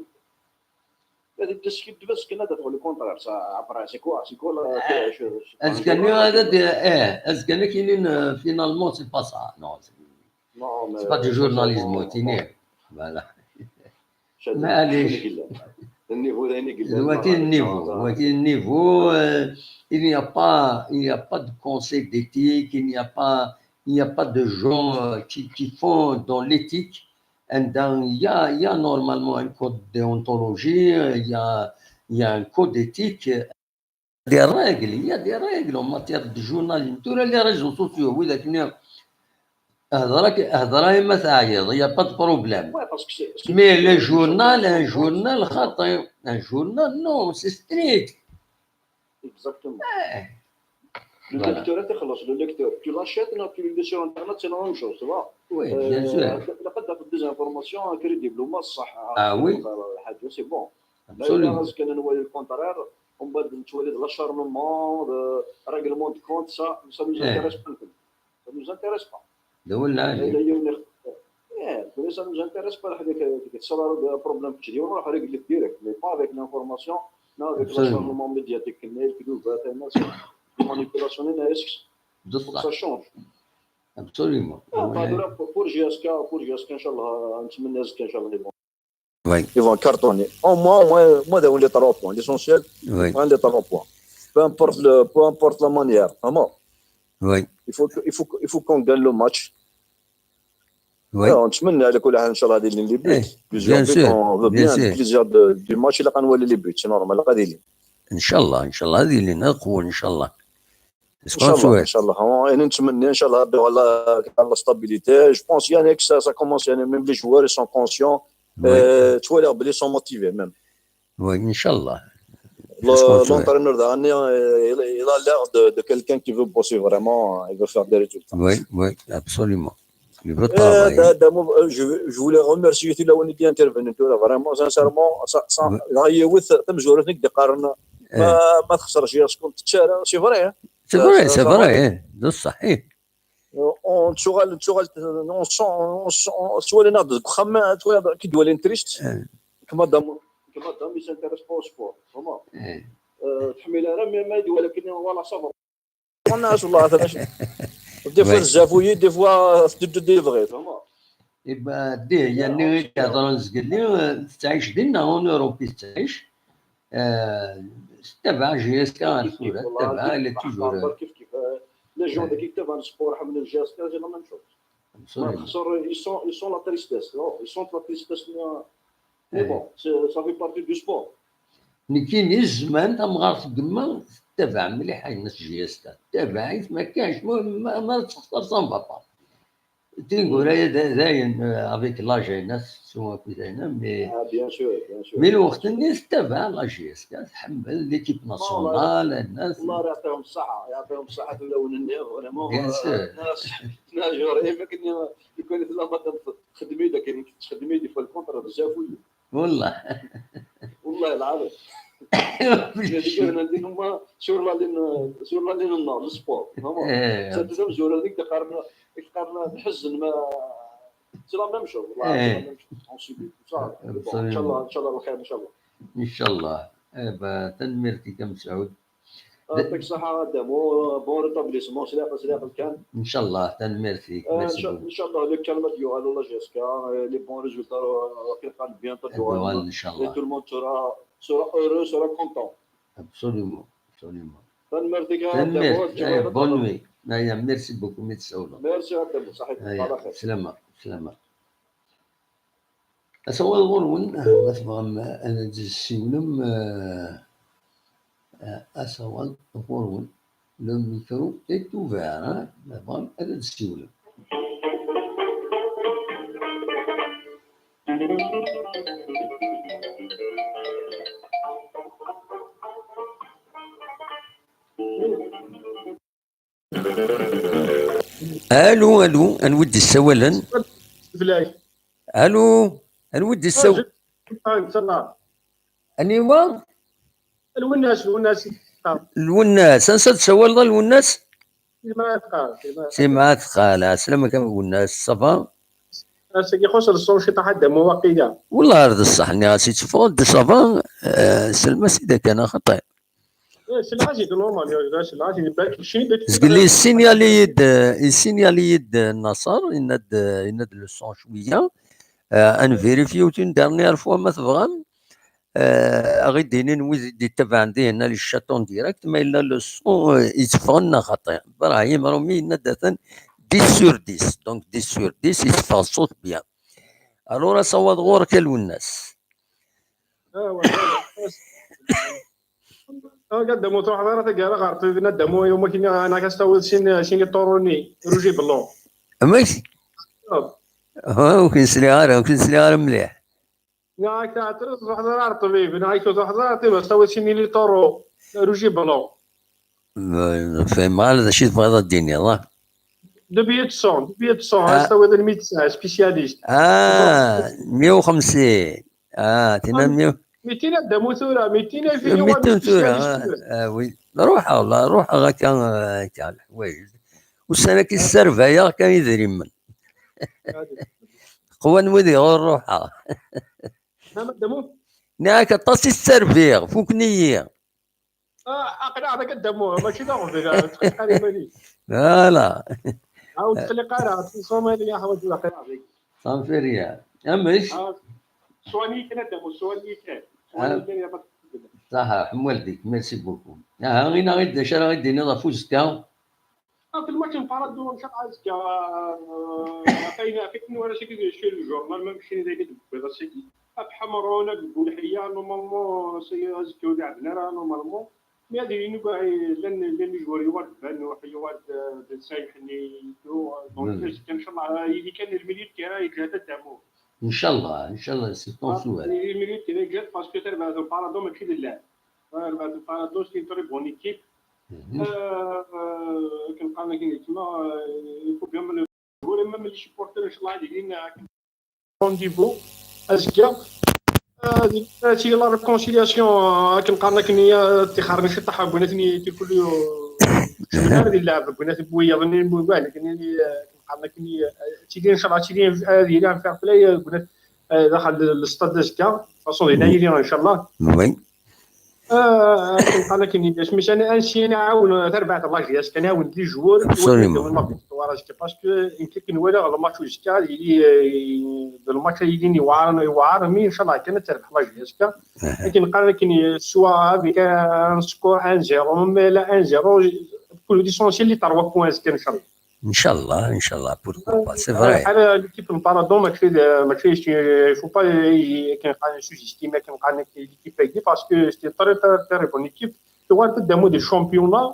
هذه التسكيب بس كنا تدخل le contraire. Ça, après, c'est quoi, c'est quoi la... Est-ce que nous, هذا دي- ايه, est-ce que nous كاينين, euh, finalement, c'est pas ça. Non, c'est c'est pas du journalisme, تيني. Voilà. معليش. النيفو ذا هنا قلنا. هو كاين النيفو، هو كاين النيفو, euh, il n'y a pas, il n'y a pas de conseil d'éthique, il n'y a pas, il n'y a pas de gens, euh, qui, qui font dans l'éthique. And then, il y a, il y a normalement un code déontologie, il y a, il y a un code éthique. Des règles, il y a des règles en matière de journalisme. Tous les réseaux sociaux, oui, d'accord. هضرك هضره ما تعيط, il y a pas de problème. Ouais, parce que c'est, c'est... Mais le journal, un journal خاطي, un journal, non, c'est strict. Exactement. Eh, Le voilà. Lecteur, تخلص, le lecteur, tu l'achètes, non, tu le mets sur internet, c'est la même chose, tu vois. Oui, Euh, bien sûr. لقد تاخذ des informations crédibles, وما الصح. Ah oui. الحاجه, c'est bon. Absolument. Parce que نولي le contraire, ومن بعد نتولي de l'acharnement, de règlement de compte, ça, ça nous Eh. intéresse pas. Ça nous intéresse pas. لا ولا إلا يوم يخ-، إيه، mais ça nous intéresse pas, هذيك، هذيك تصير problème كبير، نروح régler direct, mais pas avec l'information, non, avec Absolument. L'acharnement médiatique, الكذوبات, des manipulations, les risques, faut que ça بصح. Change. Absolument. Ah, Ouais. pour, pour J S K, pour J S K, إن شاء الله, نتمنى J S K, إن شاء الله, ils vont. Oui, Ils vont cartonner. Au moins, au moins, au moins, les trois points. L'essentiel, oui. prendre les trois points. Peu importe le, peu importe la manière. Vraiment. Oui, Il faut que, il faut que, il faut qu'on gagne le match. oui. Alors, نتمنى على كل حال إن شاء الله هذه les buts. Eh, Plusieurs bien buts, sûr, on veut bien bien, sûr. Plusieurs de, du match, إلا غنولي les buts, c'est normal, غادي لي. إن شاء الله، إن شاء الله هذه اللي نقوى إن شاء الله. إن شاء الله، إن شاء الله. يعني نتمنى إن شاء الله ربي على، على la stabilité. Je pense يعني que ça, ça commence يعني même les joueurs ils sont conscients. Oui. Euh, tu vois, les sont motivés même. Oui, إن شاء الله. L'entraîneur, il a l'air de, de quelqu'un qui veut bosser vraiment, il veut faire des résultats. Oui, oui, absolument. Il veut Euh, travailler. je, je voulais remercier tous les gens qui sont intervenus, vraiment, sincèrement, ça, ça, Oui. ما, ما تخسرش يا شكون تتشارى, c'est vrai, hein. C'est vrai, c'est vrai, hein. بصح, eh. On, tu vois, tu vois, on sent, on sent, tu vois, les notes, كي تولي triste, Eh. كما دام, كما دام, ils s'intéressent pas au sport, vraiment. Eh. Euh, تحمل أنا, mais ما يدوي, لكن والله صبر. والناس والله, des fois, des fois, des fois, vraiment. إبا دي, يعني, كيهضروا نزقلي, تعيش دينا, en Europe تعيش. آه، تبع J S K, كيف كيف, والله, تبع, كيف اللي كيف, toujours. كيف كيف. آه، les gens اللي كيتبعوا السبور, حمل J S K, c'est la même chose. ما تخسر, ils sont, ils sont la tristesse, non, ils sont la tristesse, mais, mais bon, c'est, ça fait partie du sport. نكيني الزمان تمغارت الدماء, تتبع مليح هاي الناس J S K, تتبع, ما كانش, ما, ما, ما تخسر, ça ne va pas. Tineggura-ya d-, dayen, euh, avec l'âge-ines, tettu akk dayen, mais, ah, bien sûr, bien sûr, mais lweqt-nni tettabaɛ la J S K, tḥemmel l'équipe nationale, anas. Wallah, yɛṭihom ṣṣeḥḥa, yɛṭihom ṣṣeḥḥa, ulawen-nni, vraiment, bien sûr. Nna jur, eh, mais lukan tella madame txeddem-iyi-d akken, txeddem-iyi-d, il faut le contrat, bezzaf. Wallah. Wallah lɛaḍim. Sur la ligne, sur la ligne nord, le sport. Vraiment. Eh. C'est des hommes, je leur dis que c'est la même chose. Voilà, c'est la même chose. On subit tout ça. Bon, إن شاء الله، إن شاء الله الخير، إن شاء الله. إن شاء الله. Eh ben, tanemmirt-ik a Mesɛud. Yɛṭik ṣṣeḥḥa a Damo, bon rétablissement, sliɣ, sliɣ kan. إن شاء الله, tanemmirt-ik, merci beaucoup. إن شاء الله, le calme ad yuɣal, la J S K, les bons résultats, euh, ad yuɣal bientôt, ad yuɣal, إن شاء الله. Et tout le monde sera, sera heureux, sera content. Absolument, absolument. Tanemmirt-ik a Damo, bonne nuit. Aya, merci beaucoup, mi tsawleḍ. Merci a Damo, ṣaḥit, aya, ala xir. Slama, slama. Asawal ɣur-wen, ah, ma tebɣam ad d-tessiwlem, ah, ah, asawal ɣur-wen. Le micro est ouvert, hein? Ma tebɣam ad d-tessiwlem. Alu, alu, anwa i d-yessawalen? Alu, anwa i d-yessaw-, aniwa? Lwennas, Lwennas. Lwennas, ansa d-tessawaleḍ a Lwennas? Si Mɛatqal, si Mɛatqal. Si Mɛatqal, ɛeslama-k a Lwennas, ça va? Ass-agi ixuṣṣ le son ciṭuḥ a Damo waqila. Wellah ar d ṣṣeḥ, nniɣ-as yetteffeɣ-d, ça va, euh, selma-s-id kan, axaṭer. Eh, selma-s-id normal, ya, selma-s-id, balki keččini, balki. Zgelli yessinyal-iyi-d, yessinyal-iyi-d Naṣer, yenna-d, yenna-d le son cwiya. Euh, ad nvérifier une dernière fois ma tebɣam. Euh, ad ɣ-d-inin wid i d-ittabaɛen dihin, les chats en direct, ma yella le son, euh, yetteffɣen neɣ xaṭi. Brahim Rumi yenna-d atan dix sur dix. Donc dix sur dix, yetteffeɣ ṣṣut bien. Alors asawaḍ ɣur-k a Lwennas. Ah, ouais, ouais. Ah, a Damo, truḥeḍ ara taggara ɣer ṭṭbib, a Damo, yuma kini, ana kas tawiḍ sin, sin iṭuruni, rouge et blanc. Amek? Ah. Ah, ur k-nesliɣ ara, ur k-nesliɣ ara mliḥ. Neɣ akka, truḥeḍ ara ɣer ṭṭbib, neɣ akka truḥeḍ ara ɣer ṭṭbib, as tawiḍ sin iṭuru, rouge et blanc. Ma, ur fhimeɣ ara d acu i tebɣiḍ ad d-tiniḍ, ah. Deux billets de sang, deux billets de sang, ah, as tawiḍ le médecin spécialiste. Ah, meyya u xemsin. Ah, tina meyya. Mi tina a Damo tura, mi tina i fi yuɣal tura, spécialiste. Ah, ah, oui. Ruḥeɣ, la, ruḥeɣ akka, akka, leḥwayeǧ. Ussan-agi sserbayeɣ kan idrimen. Qwan wid iɣur ruḥeɣ. Nniɣ-ak aṭas i sserbiɣ, fuken-iyi. Ah, aql-aɣ deg a Damo, mačči d aɣbel, ah, ur ttqelliq ara iman-ik. Voilà. Ah, ur ttqelliq ara, ur ttqelliq ara. Amek? Ah, swani kan a Damo, swani kan. Swani kan ya. Ṣaḥa, ḥemmel dik, merci beaucoup. Aha, ini-aɣ-d d acu ara ɣ-d-tiniḍ ɣef uzekka. Ah, في الماتش نتاع رادو ان شاء الله ازكى، آه، كاين، كاين ولا شي كيدير شي الجورنال، ما مشيني دايما بالبيضه سيدي. اب حمرون، اب بولحيه، نورمالمون سي ازكى ولعبنا راه نورمالمون. مي هذه ينوبا لن لن جوار يوارد بان وحي يوارد، آه، سايحني تو، دونك كان ان شاء الله يلي كان المليون كي راه يتلاته تاعو. ان شاء الله، ان شاء الله سي طون سوال. المليون كي راه جات باسكو تاع بعد البارادو ماشي لله. آه، بعد البارادو سي تري بون ايكيب. آه، آه، كنقارن كاين تما، آه، يكون بهم الجمهور، اما من لي سيبورتور ان شاء الله هذه لينا رونديفو ازكى. آه، هذه لا ريكونسيلياسيون، آه، كنقارن كني تيخرج شي طاحه بناتني تيكل يوم. هذه اللعبه بنات بويا ظني بويا، لكن يعني، آه، كنقارن كني، آه، تيجي ان شاء الله تيجي هذه لعب فير بلاي، آه، بنات، آه، داخل الاستاد ازكى. فاصون هنا يجي ان شاء الله. Oui. آه، كنت قال لك إني باش مش أنا أنسي نعاون تربعة الله جياس، كنعاون دي جوور، absolument. وين ما كنت ورا جيت باسكو يمكن كنولي على الماتش وجهك، يلي، آه، الماتش يلي يوعرني، يوعرني، إن شاء الله كانت تربح الله جياس. لكن قال لك إني سوا هذيك أن سكور أن زيرو، مي لا أن زيرو، كل ليسونسيال لي تروا بوان كان إن شاء الله. ان شاء الله، ان شاء الله، pourquoi pas, c'est vrai. بحال ليكيب نتاع رادو ماشي، ماشي شي، فو با كاين قاعد سوزيستيمي، كاين قاعد ليكيب هادي، باسكو سيتي تري، تري، تري بون ايكيب. تو غادي تدعمو دي شامبيونا،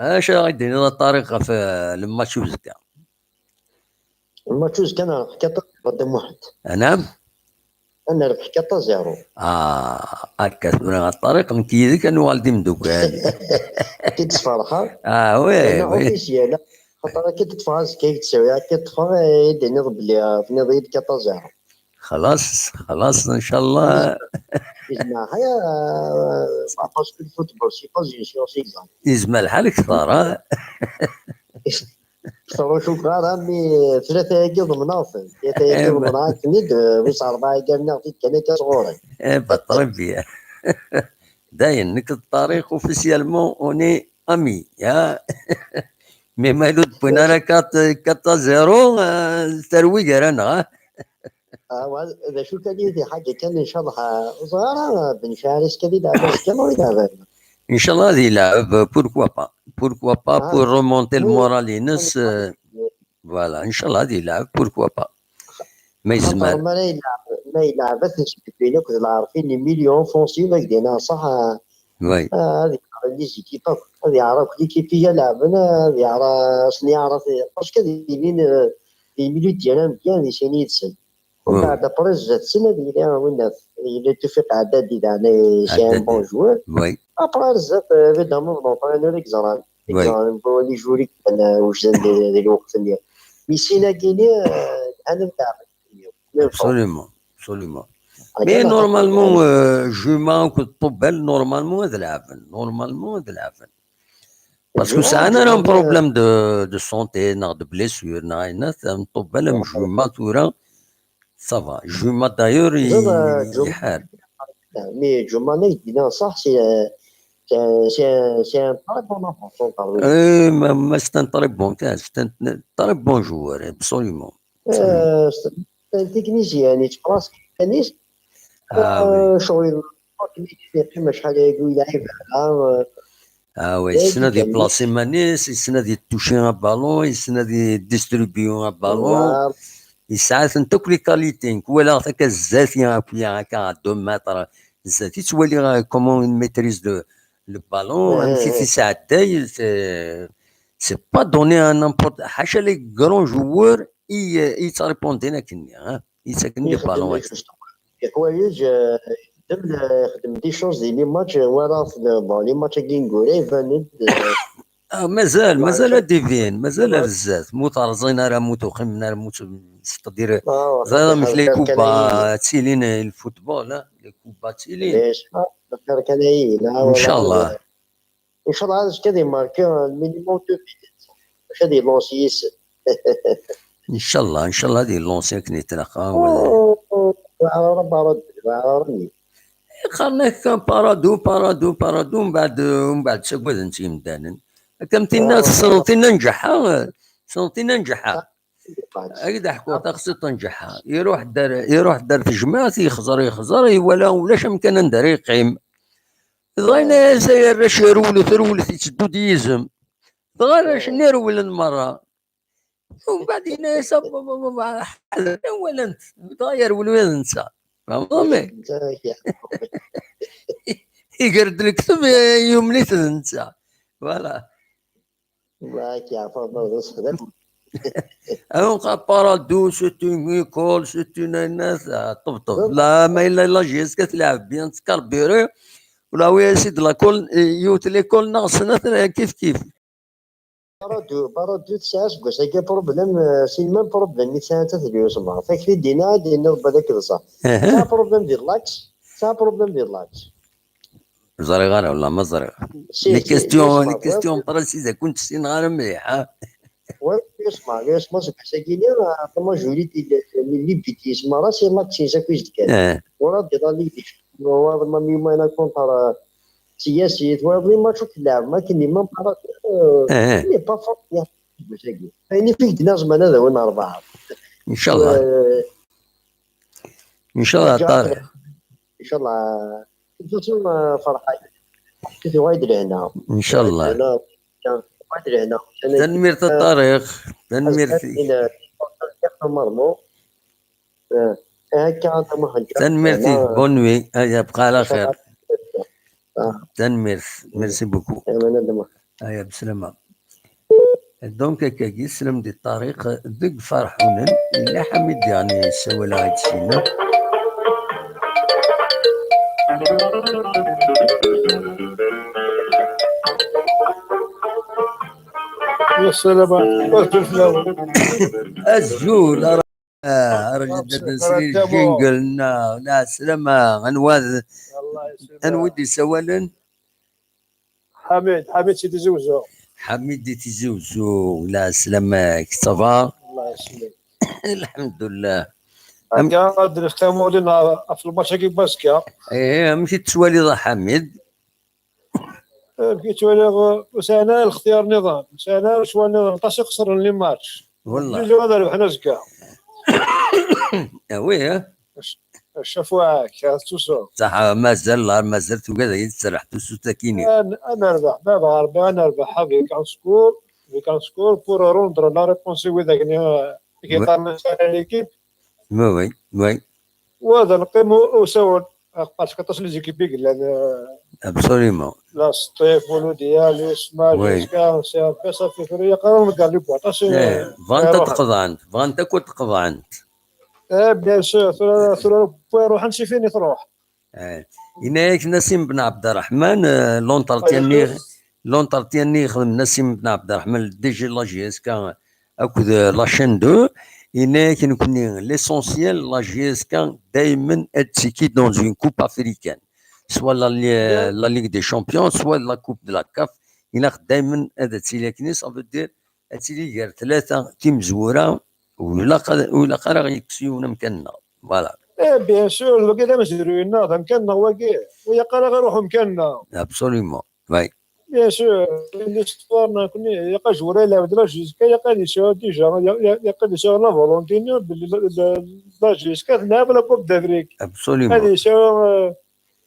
Acu ara d-tiniḍ a Ṭariq ɣef, eh, le match uzekka? Le match uzekka ad nerbeḥ quatre zéro a Dda Muḥend. Anam? Ad nerbeḥ quatre zéro. Ah, akka tura a Ṭariq, nekk yid-k ad nuɣal d imeddukal. Ad k-id-sferḥeɣ. Ah, oui, oui. Officiel. Xaṭer akka d-ṭṭfeɣ azekka, ad k-d-sawiɣ, akka d-ṭṭfeɣ, eh, ad d-tiniḍ belli, eh, tenniḍ-iyi-d quatre zéro. Xlaṣ, xlaṣ, ncallah. Yezmer, yezmer, eh, parce que le football, c'est pas une science exacte. Yezmer lḥal kter, ha? Kter ur cukkeɣ ara, mi tlata-agi ḍemneɣ-ten. Tlata-agi ḍemneɣ-ten-id, eh, wis ṛebɛa-agi rniɣ-t-id kan akka sɣur-i. Eh, bah, très bien. Dayen, nekk d Ṭariq, officiellement, on est amis, ha? Mais ma ur d-wwin ara quatre, quatre zéro, eh, terwi gar-aneɣ, ha? Ah, wa, d acu kan i d ḥaǧa kan, ncallah, ah, ẓer ara, Ben Faris kan i d-ɛebban, kan ur d-ɛebban. Ncallah ad yelɛeb, pourquoi pas. Pourquoi pas, ah, pour remonter le moral-ines, euh, voilà, ncallah ad yelɛeb, pourquoi pas. Ma yezmer. Xaṭer ma ara yelɛeb, ma yelɛeb, ad ten-sbedden akk d lɛerfin, les milieux offensifs, ma k-d-iniɣ ṣaḥ, ah, oui, ah, ad yeɛreq les équipes akk, ad yeɛreq akk l'équipe i yelɛben, ad yeɛreq, ad sen-yeɛreq, parce que ad ilin, euh, les milieux de terrain bien, di sin yid-sen. Mbeɛd, après zdat-sen ad yili winat, yella Tufiq Ɛeddadi, daɣen, c'est un bon joueur. Oui. Après zdat, euh, évidemment, l'entraîneur i yeẓran. I yeẓran, bon, les joueurs i yellan, euh, wejden di, di lweqt-nni. Mais sin-agi-nni, euh, lhan ad leɛben. Absolument, absolument. Mais normalement, euh, Juma akked Ṭubbal, normalement ad leɛben. Normalement ad leɛben. Parce que sɛan ara un problème de, de santé, neɣ de blessure, neɣ ayen, am Ṭubbal, am Juma tura, ça va. Juma d'ailleurs, i-, iḥar. Mais Juma, ma yeddi-na ṣaḥ, c'est, c'est, c'est, c'est un très bon avant-centre, oui. Eh, ma, ma c'est un très bon, c'est un très bon joueur, absolument. Euh, c'est un technicien, il se place tennis. Ah, oui. Euh, شغل يقيم شحال يقول لعيب. Ah, oui, yessen ad yeplaṣi iman-is, yessen ad yettuci aballon, yessen ad yedistribui aballon. Yesɛa-tent akk les qualités. Nekk walaɣ-t akka zdat-i, akka à deux mètres zdat-i, ttwaliɣ, euh, comment il maîtrise le, le ballon, amek i t-yesɛedday, c'est, c'est pas donné à n'importe, ḥaca les grands joueurs i, i yettrépondin akken-nni, hein, i yettaken les ballons. Ixeddem les ḥwayeǧ, euh, ixeddem, ixeddem des choses di les matchs, euh, walaɣ-t, euh, bon, les matchs-agi ineggura iban-d, euh, ah, mazal, mazal ad d-ibin, mazal ar zdat, mu terẓin ara, mu tuqimen ara, mu tu-, c'est-à-dire, ẓriɣ amek les kubba ttilin, eh, le football, hein, les kubba ttilin. Ncallah. Ncallah azekka ad imarki minimum deux buts. Bac ad yelonsi yis-sen. Ncallah, ncallah ad yelonsi akken yetlaq, ah, wala. Ur, ur, ur, ur, ur, ur. Qqaren-ak kan parado, parado, parado, mbeɛd, mbeɛd ttagaden-t yimdanen. Akka am tinna, tessneḍ tinna n Ǧeḥḥa, tessneḍ tinna n Ǧeḥḥa. Ad ak-d-ḥkuɣ taqsiṭ n Ǧeḥḥa. Iruḥ-d ar, iruḥ-d ar tejmaɛt, yexẓer, yexẓer, iwala ulac amkan anda ara yeqqim. Dɣa yenna-yas ay arrac, rewlet, rewlet, yetteddu-d yizem. Dɣa arrac-nni rewlen merra. Umbeɛd yenna-yas, a baba, baba, ḥader, walan-t. Dɣa yerwel ula d netta. Tfehmeḍ, a mmi? Iger-d lekdeb, yumen-it d netta. Voilà. Ad nqar parado, c'est une école, c'est une, ayen, ah, ṭebṭeb. La, ma yella la J S K tleɛb bien, tettkarbiru, ula wi as-id la colle, yiwet l'école neɣ snat, kif kif. Parado, parado tesɛa seg wass-agi problème, euh, c'est le même problème i tesɛa At Lyusma. Takti dina, ad d-iniḍ belli d ṣṣeḥ. Tesɛa problème di l'axe, tesɛa problème di l'axe. Ẓriɣ ara, wallah, ma ẓriɣ. Si, les si, questions, les questions précises, ur tent-ssineɣ ara mliḥ, ha? Oui, Lyusma, Lyusma, seg wass-agi-nni, la majorité de, de, les buts i yesmara, c'est l'axe-ines akk i s-d-kkan. Ur d-iḍal yid-i. War ma mi ma contre, euh, Siyasi, twayeḍ les matchs akk tleɛbem akken, imam parado, euh, il n'est pas fort, ya, seg wass-agi. Ayen i k-d-nniɣ, zemren ad awin rebɛa. Ncallah. Euh, ncallah, Ṭariq. Ncallah. De toute façon, euh, Ferḥat, tuɣal-d lehna. Ncallah. Tuɣal-d lehna. Tanemmirt a Ṭariq. Tanemmirt-ik. Tanemmirt-ik. Bonne nuit. Aya, bqa ɛla xir. Tanemmirt. Merci beaucoup. Aya, beslama. Donc, akkagi, slam di ṭṭariq deg Ferḥunen, yella Ḥamid diɣen yessawal-aɣ-d syenna. Ya ssalama, azul fell-awen. Azul, ara, ara jadda nesri jingle-nneɣ. La ssalama, anwa d-, anwa i d-yessawalen? Ḥamid, Ḥamid si Tizi Wezzu. Ḥamid di Tizi Wezzu, la ssalama-k, ça va? Allah yeslam. Lḥemdullah. Akka ad d-nefk tamawlin ɣef lmatch-agi n wazekka. Eh, amek i tettwaliḍ a Ḥamid? Amek i ttwaliɣ, ur sɛin ara lextyar niḍen, ur sɛin ara ccwal niḍen, aṭas i xesren les matchs. Wallah. Obligé ad rebḥen azekka. Ah oui, eh? Ac-, acafuɛak, ad tusuḍ. Saḥa, mazal, mazal tugad ad yi-d-tserreḥ tusut akini. Ad, ad nerbeḥ, baba Rebbi, ad nerbeḥ avec un score, avec un score pour rendre la réponse i widak-nni, euh, i yeqqaren à l'équipe. Oui, oui, oui. Wa d lqim u-, usawen. Parce que aṭas n les équipes i yellan, euh, absolument. La Sṭif, Mouloudia, l'USMA, oui. Jusqu'à, c'est un peu ça, fait que il y a quand même des buts. Aṭas, eh, euh, bɣant ad iruḥen. Qeḍɛent, bɣant akk ad qeḍɛent. Eh, bien sûr, tura, tura, win iruḥen, c'est fini, truḥ. Eh, yenna-yak Nassim Ben Abderrahman, euh, l'entretien-nni, l'entretien-nni yexdem Nassim Ben Abderrahman, le D G de la J S K, akked, euh, la chaîne deux, yenna-yak nekkni, l'essentiel, la J S K, daymen ad ttekki dans une coupe africaine. Soit la, li-, la Ligue des Champions, soit la Coupe de la CAF. Ilaq daymen ad tili akken, ça veut dire, ad tili gar tlata timezwura, ur ilaq ad, ur ilaq ara ɣ-yekkes yiwen amkan-nneɣ. Voilà. Eh, bien sûr, wagi d amezruy-nneɣ, d amkan-nneɣ wagi. Ur ilaq ara ɣ-iruḥ umkan-nneɣ. Absolument, oui. Bien sûr, l'histoire nekkni, ilaq ajwar ad yelɛeb d la J S K, ilaq ad yesɛu déjà, ilaq ad yesɛu la volonté-nni belli la, la, la J S K tleɛɛeb la Coupe d'Afrique. Absolument. Ad yesɛu, euh,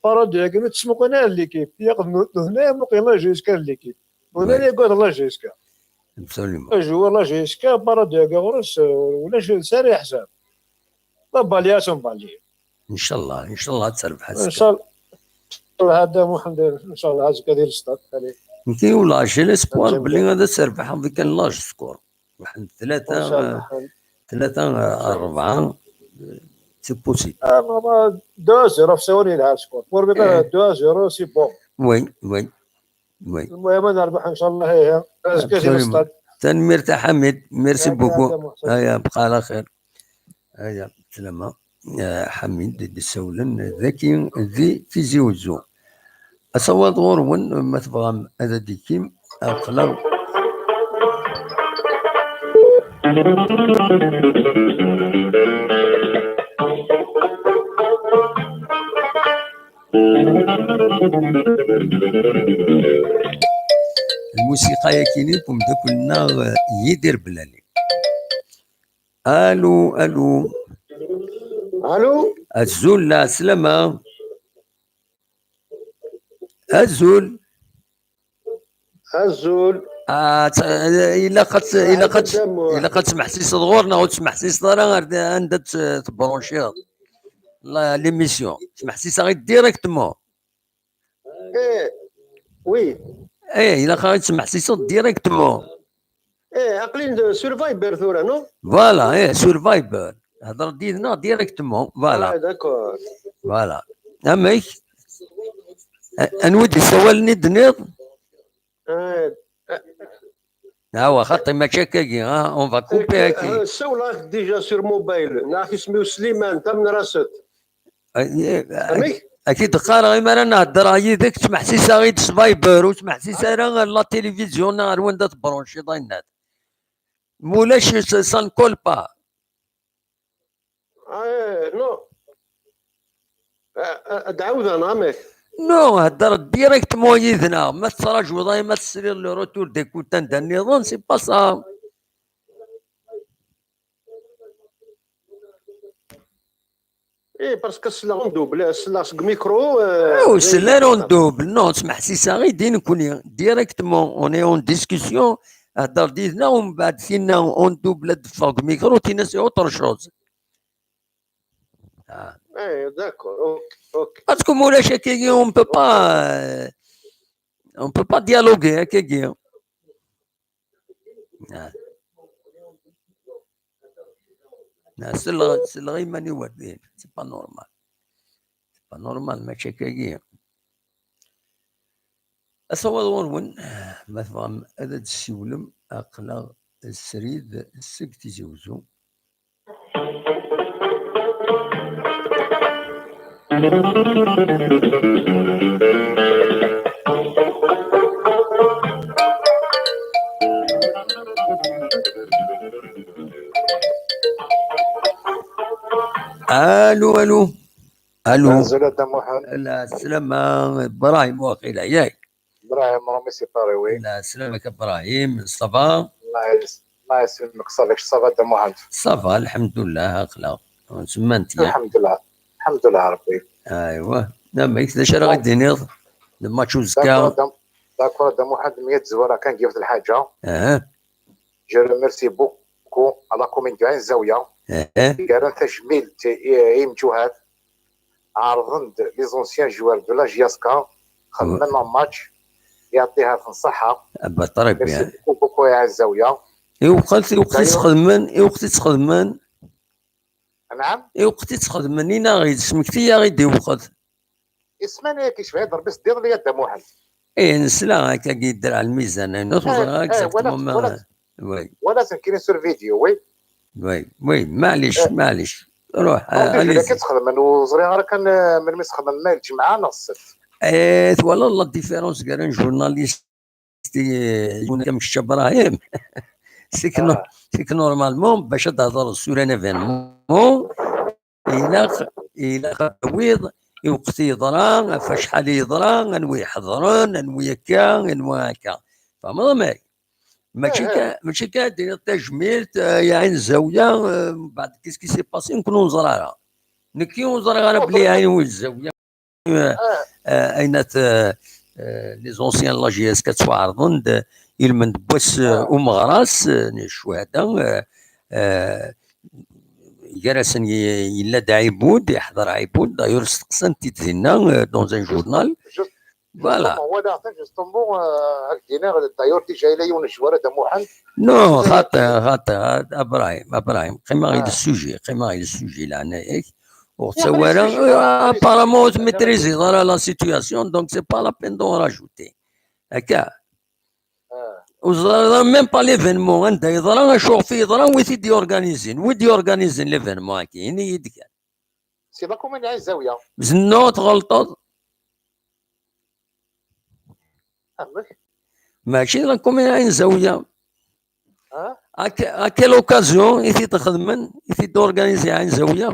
parade-agi, ur ttmuqul ara l'équipe. Ilaq d nu-, d nutni ara muqlen la J S K d l'équipe. Ur nutni ara yaggaden la J S K. Absolument. Ajwar la J S K, parade-agi ɣur-s, euh, ulac, ur yesɛi ara leḥsab. La balle, c'est une balle. Inchallah, inchallah ad terbeḥ azekka. Inchallah. Inchallah, hada Muḥend, inchallah, azekka di lestad, allez. Nekki ula j'ai l'espoir belli ad terbeḥ avec un large score. Waḥed tlata, inchallah. Tlata, rebɛa, c'est possible. Ah, ma, ma, deux à zéro, ɣef Sawan yelha le score. Pour moi, eh, deux à zéro, c'est bon. Oui, oui, oui. المهم، أنا أربح إن شاء الله، هي. Azekka di lestad. Tanemmirt a Ḥamid, merci beaucoup. Aya, bqa ɛla xir. Aya, bslama. Eh, Ḥamid i d-issawlen dagi di Tizi Wezzu. Asawaḍ ɣur-wen, ma tebɣam ad d-ikkim, aql-aɣ. Lmusiqa-yagi n umeddakel-nneɣ, eh, Yidir Belali. Alu, alu. Alu? Azul, la ssalama. Azul. Azul. Ah, tt-, ilaq ad tt-, ilaq ad tt-, ilaq ad tesmeḥsiseḍ ɣur-neɣ, ur tesmeḥsiseḍ ara ar d-, anda tt-, tebranchiḍ. La, l'émission. Smeḥsiseɣ-itt directement. Eh, oui. Eh, ilaq ad tesmeḥsiseḍ directement. Eh, aql-in sur Viber tura, non? Voilà, eh, sur Viber. Hedreḍ yid-neɣ directement. Voilà. Ah, d'accord. Voilà. Amek? A-, anwa i d-yessawalen i d-tenniḍ? Ah, ah. Awa, xaṭi, mačči akkagi, ah, on va couper, eh, akkagi. Ah, ssawleɣ-ak déjà sur mobile. Neɣ isem-iw Sliman Tamnraset. Amek? Ad k-id-qqareɣ, imi ara nhedder yid-k, ttmeḥsiseɣ-id s Viber, ur ttmeḥsis ara ar la télévision neɣ ar wanda tebranchiḍ, ayenna. Mulac, ça ne colle pas. Ah, eh, non. Ah, ah, ad ɛawdeɣ, neɣ amek? Non, hedder directement yid-neɣ. Ma tettrajuḍ ay ma tesriḍ le retour d'écoute anda nniḍen, c'est pas ça. Eh, parce que selleɣ en double, selleɣ seg micro, eh, ur sell ara en double, non, smeḥsiseɣ-id i nekkni, directement, on est en discussion, hedder-d yid-neɣ, umbeɛd tinna en double ad d-teffeɣ deg micro, tinna c'est autre chose. Ah. Eh, d'accord, ok, ok. Parce que ma ulac akkagi, on peut pas, euh, on peut pas dialoguer, akkagi. Ah. Ah, selleɣ, selleɣ iman-iw ar din. C'est pas normal. C'est pas normal, mačči akkagi. Asawaḍ ɣur-wen, ma tebɣam ad d-tessiwlem, aql-aɣ srid seg Tizi Wezzu. Allô, allô. Allô. Azul a Dda Muḥend. La sslama, Ibrahim waqila, yak. Ibrahim Rumi, c'est pareil, oui. La sslama-k Ibrahim, ça va? Allah yes-, Allah yesselmek, ça va, ça va a Dda Muḥend? Ça va, lḥemdullah, aql-aɣ. Semman-t ya. Lḥemdullah. Lḥemdullah Rebbi. Aywa. Amek, d acu ara ɣ-d-tiniḍ? Le match uzekka. D'accord a Dda, d'accord a Dda Muḥend, mi ad tezwar kan yiwet lḥaǧa. Aha. Je remercie beaucoup à la commune de Ain Zaouia. Aha. Garan tajmilt i, i yimjuhad. Ɛerḍen-d les anciens joueurs de la J S K, xedmen un match, يعطيها الصحة. Ah bah, très bien. Merci beaucoup, beaucoup, يا عزاوية. I weqt, i weqt i tt-xedmen, i weqt i tt-xedmen. نعم؟ I weqt i tt-xedmen, inaɣ-id, smekti-yaɣ-id i weqt. Isman-agi, cebḥit Rebbi, sdiḍ li a Dda Muḥend. Eh, nesla, akka i yedder ɛla lmizan, inu tuẓra exactement ma. Oui. Wala-ten kini sur vidéo, oui. Oui, oui, maɛlic, maɛlic. Ruḥ, allez-y. Kan ttxedmen, ur ẓriɣ ara kan, eh, melmi ttxedmen, ma lǧemɛa neɣ ssebt. Eh, twalaḍ la différence gar un journaliste et, eh, yiwen am kečč a Brahim. C'est que no-, c'est que normalement, bac ad d-tehḍreḍ sur un événement, ilaq, ilaq ad tawiḍ i weqt i yeḍra, ɣef acḥal i yeḍra, anwa iḥeḍren, anwa akka, anwa akka. Tfehmeḍ amek? Mačči ka, mačči ka ad d-tiniḍ tajmilt, eh, ya Ɛin Zawiya, eh, mbeɛd qu'est-ce qui s'est passé, nekkni ur neẓri ara. Nekki ur ẓriɣ ara belli Ɛin Zawiya, eh, eh, ayen at, eh, eh, les anciens n la J S K ttwaɛerḍen-d, eh, ilmend n wass, eh, umeɣras, eh, n ccuhada, eh, eh, gar-asen y-, yella-d Ɛibud, iḥḍer Ɛibud, d'ailleurs steqsan-t-id dinna, eh, dans un journal. Voilà. Justement, walaɣ-ten, justement, euh, ad k-d-iniɣ, d'ailleurs, déjà, yella yiwen n ccwara d amuḥend. Non, xaṭi, xaṭi, a Brahim, a Brahim, qqimeɣ i le sujet, qqimeɣ i le sujet, leɛnaya-k. Ur ɣ-ttawi ara, apparemment, ur tmaîtriseḍ ara la situation, donc c'est pas la peine d'en rajouter. Akka. Ur ẓriɣ ara même pas l'événement, anda yeḍra, acu ɣef yeḍra, wi t-id-yorganizin, wi d-yorganizin l'événement-agi, ini-yi-d kan. C'est la commune Ain Zawiya. Zennuɣ tɣelṭeḍ. Amek? Mačči d la commune Ain Zawiya. Ah? À que-, à quelle occasion i t-id-xedmen, i t-id-organiser Ain Zawiya?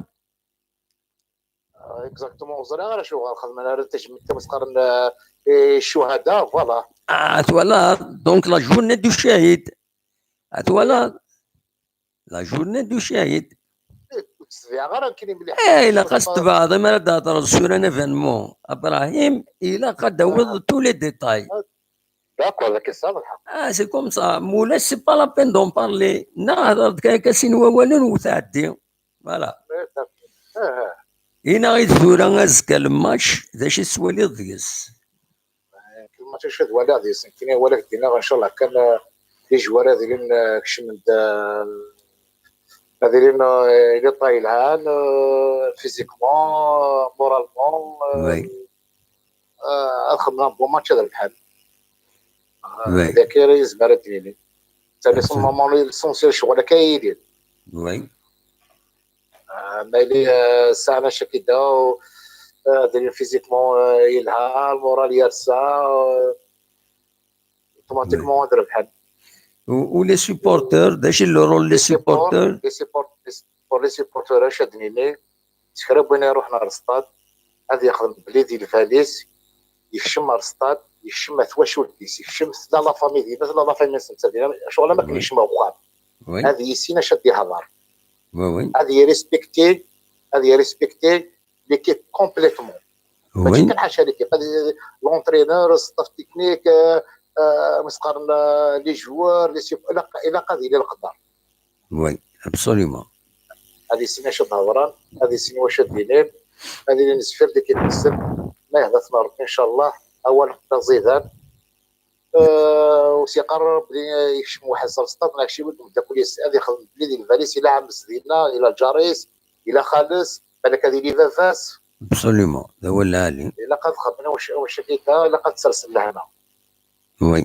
Ah, exactement, ur ẓriɣ ara acu ɣer xedmen ara tajmilt, am s-qqaren, eh, i ccuhada, voilà. Ah, twalaḍ, donc la journée du chahid. Ah, twalaḍ. La journée du chahid. Ur tt-tebɛeɣ ara nekkini mliḥ. Eh, ilaq ad s-tebɛeḍ, mi ara d-thedreḍ sur un événement, Ibrahim, ilaq ad d-tawiḍ tous les détails. D'accord, akken tesɛiḍ lḥeqq. Ah, c'est comme ça. Mulac, c'est pas la peine d'en parler. Neɣ hedreḍ kan akka sin wawalen u tɛeddi. Voilà. Eh, d'accord. Ah, ah. Ini-yi-d tura azekka le match, d acu i tettwaliḍ deg-s? Kif ma tici ad walaɣ deg-s, nekkini walaɣ dinna, ncallah kan, eh, les joueurs ad ilin, eh, kecmen-d, eh, ad ilin, eh, l'état yelhan, eh, physiquement, eh, moralement, eh, eh, ad xedmen un bon match ad rebḥen. Eh, d akka ara yezmer ad d-nini. Sani, c'est normalement l'essentiel, ccɣel akka i yilin. Ah, ma yili, ah, sɛan acakida, ah, ad ilin physiquement, ah, yelha, lmural yersa, ah, automatiquement ad rebḥen. U, u les supporters, d acu i le rôle n les supporters? Les support-, les, pour les supporters, acu ad d-nini, s kra n win iruḥen ar stad, ad yexdem bli di lvalis, yekcem ar stad, yekcem ar twacult-is, yekcem tella la famille dinna, tella la famille-nsen, ccɣel am akken yekcem ar uxxam. Ad yissin acu ad d-ihder. Ad yirespecti, ad yirespecti l'équipe complètement. Mačči kan ḥaca l'équipe, ad y-, l'entraîneur, staff technique, euh, euh, ma s-qqaren, euh, les joueurs, les sup-, ilaq, ilaq ad yili leqder. Oui, absolument. Ad yissin acu d-hedren, ad yissin wacu ad d-inin, ad ilin zfir l'équipe-nsen, ma yehda-ten Rebbi, ncallah, awal d aẓidan. Eh, u s-yeqqar Rebbi yekcem waḥed s lsṭaṭ, neɣ kcem umeddakel-is, ad ixdem belli di lbal-is ila ɛemmes dinna, ila lǧar-is, ila xal-s, balak ad yili baba-s. Absolument, d awal lɛali. Ilaq ad xedmen awc-, awcakita, ilaq ad sersen lehna. Oui,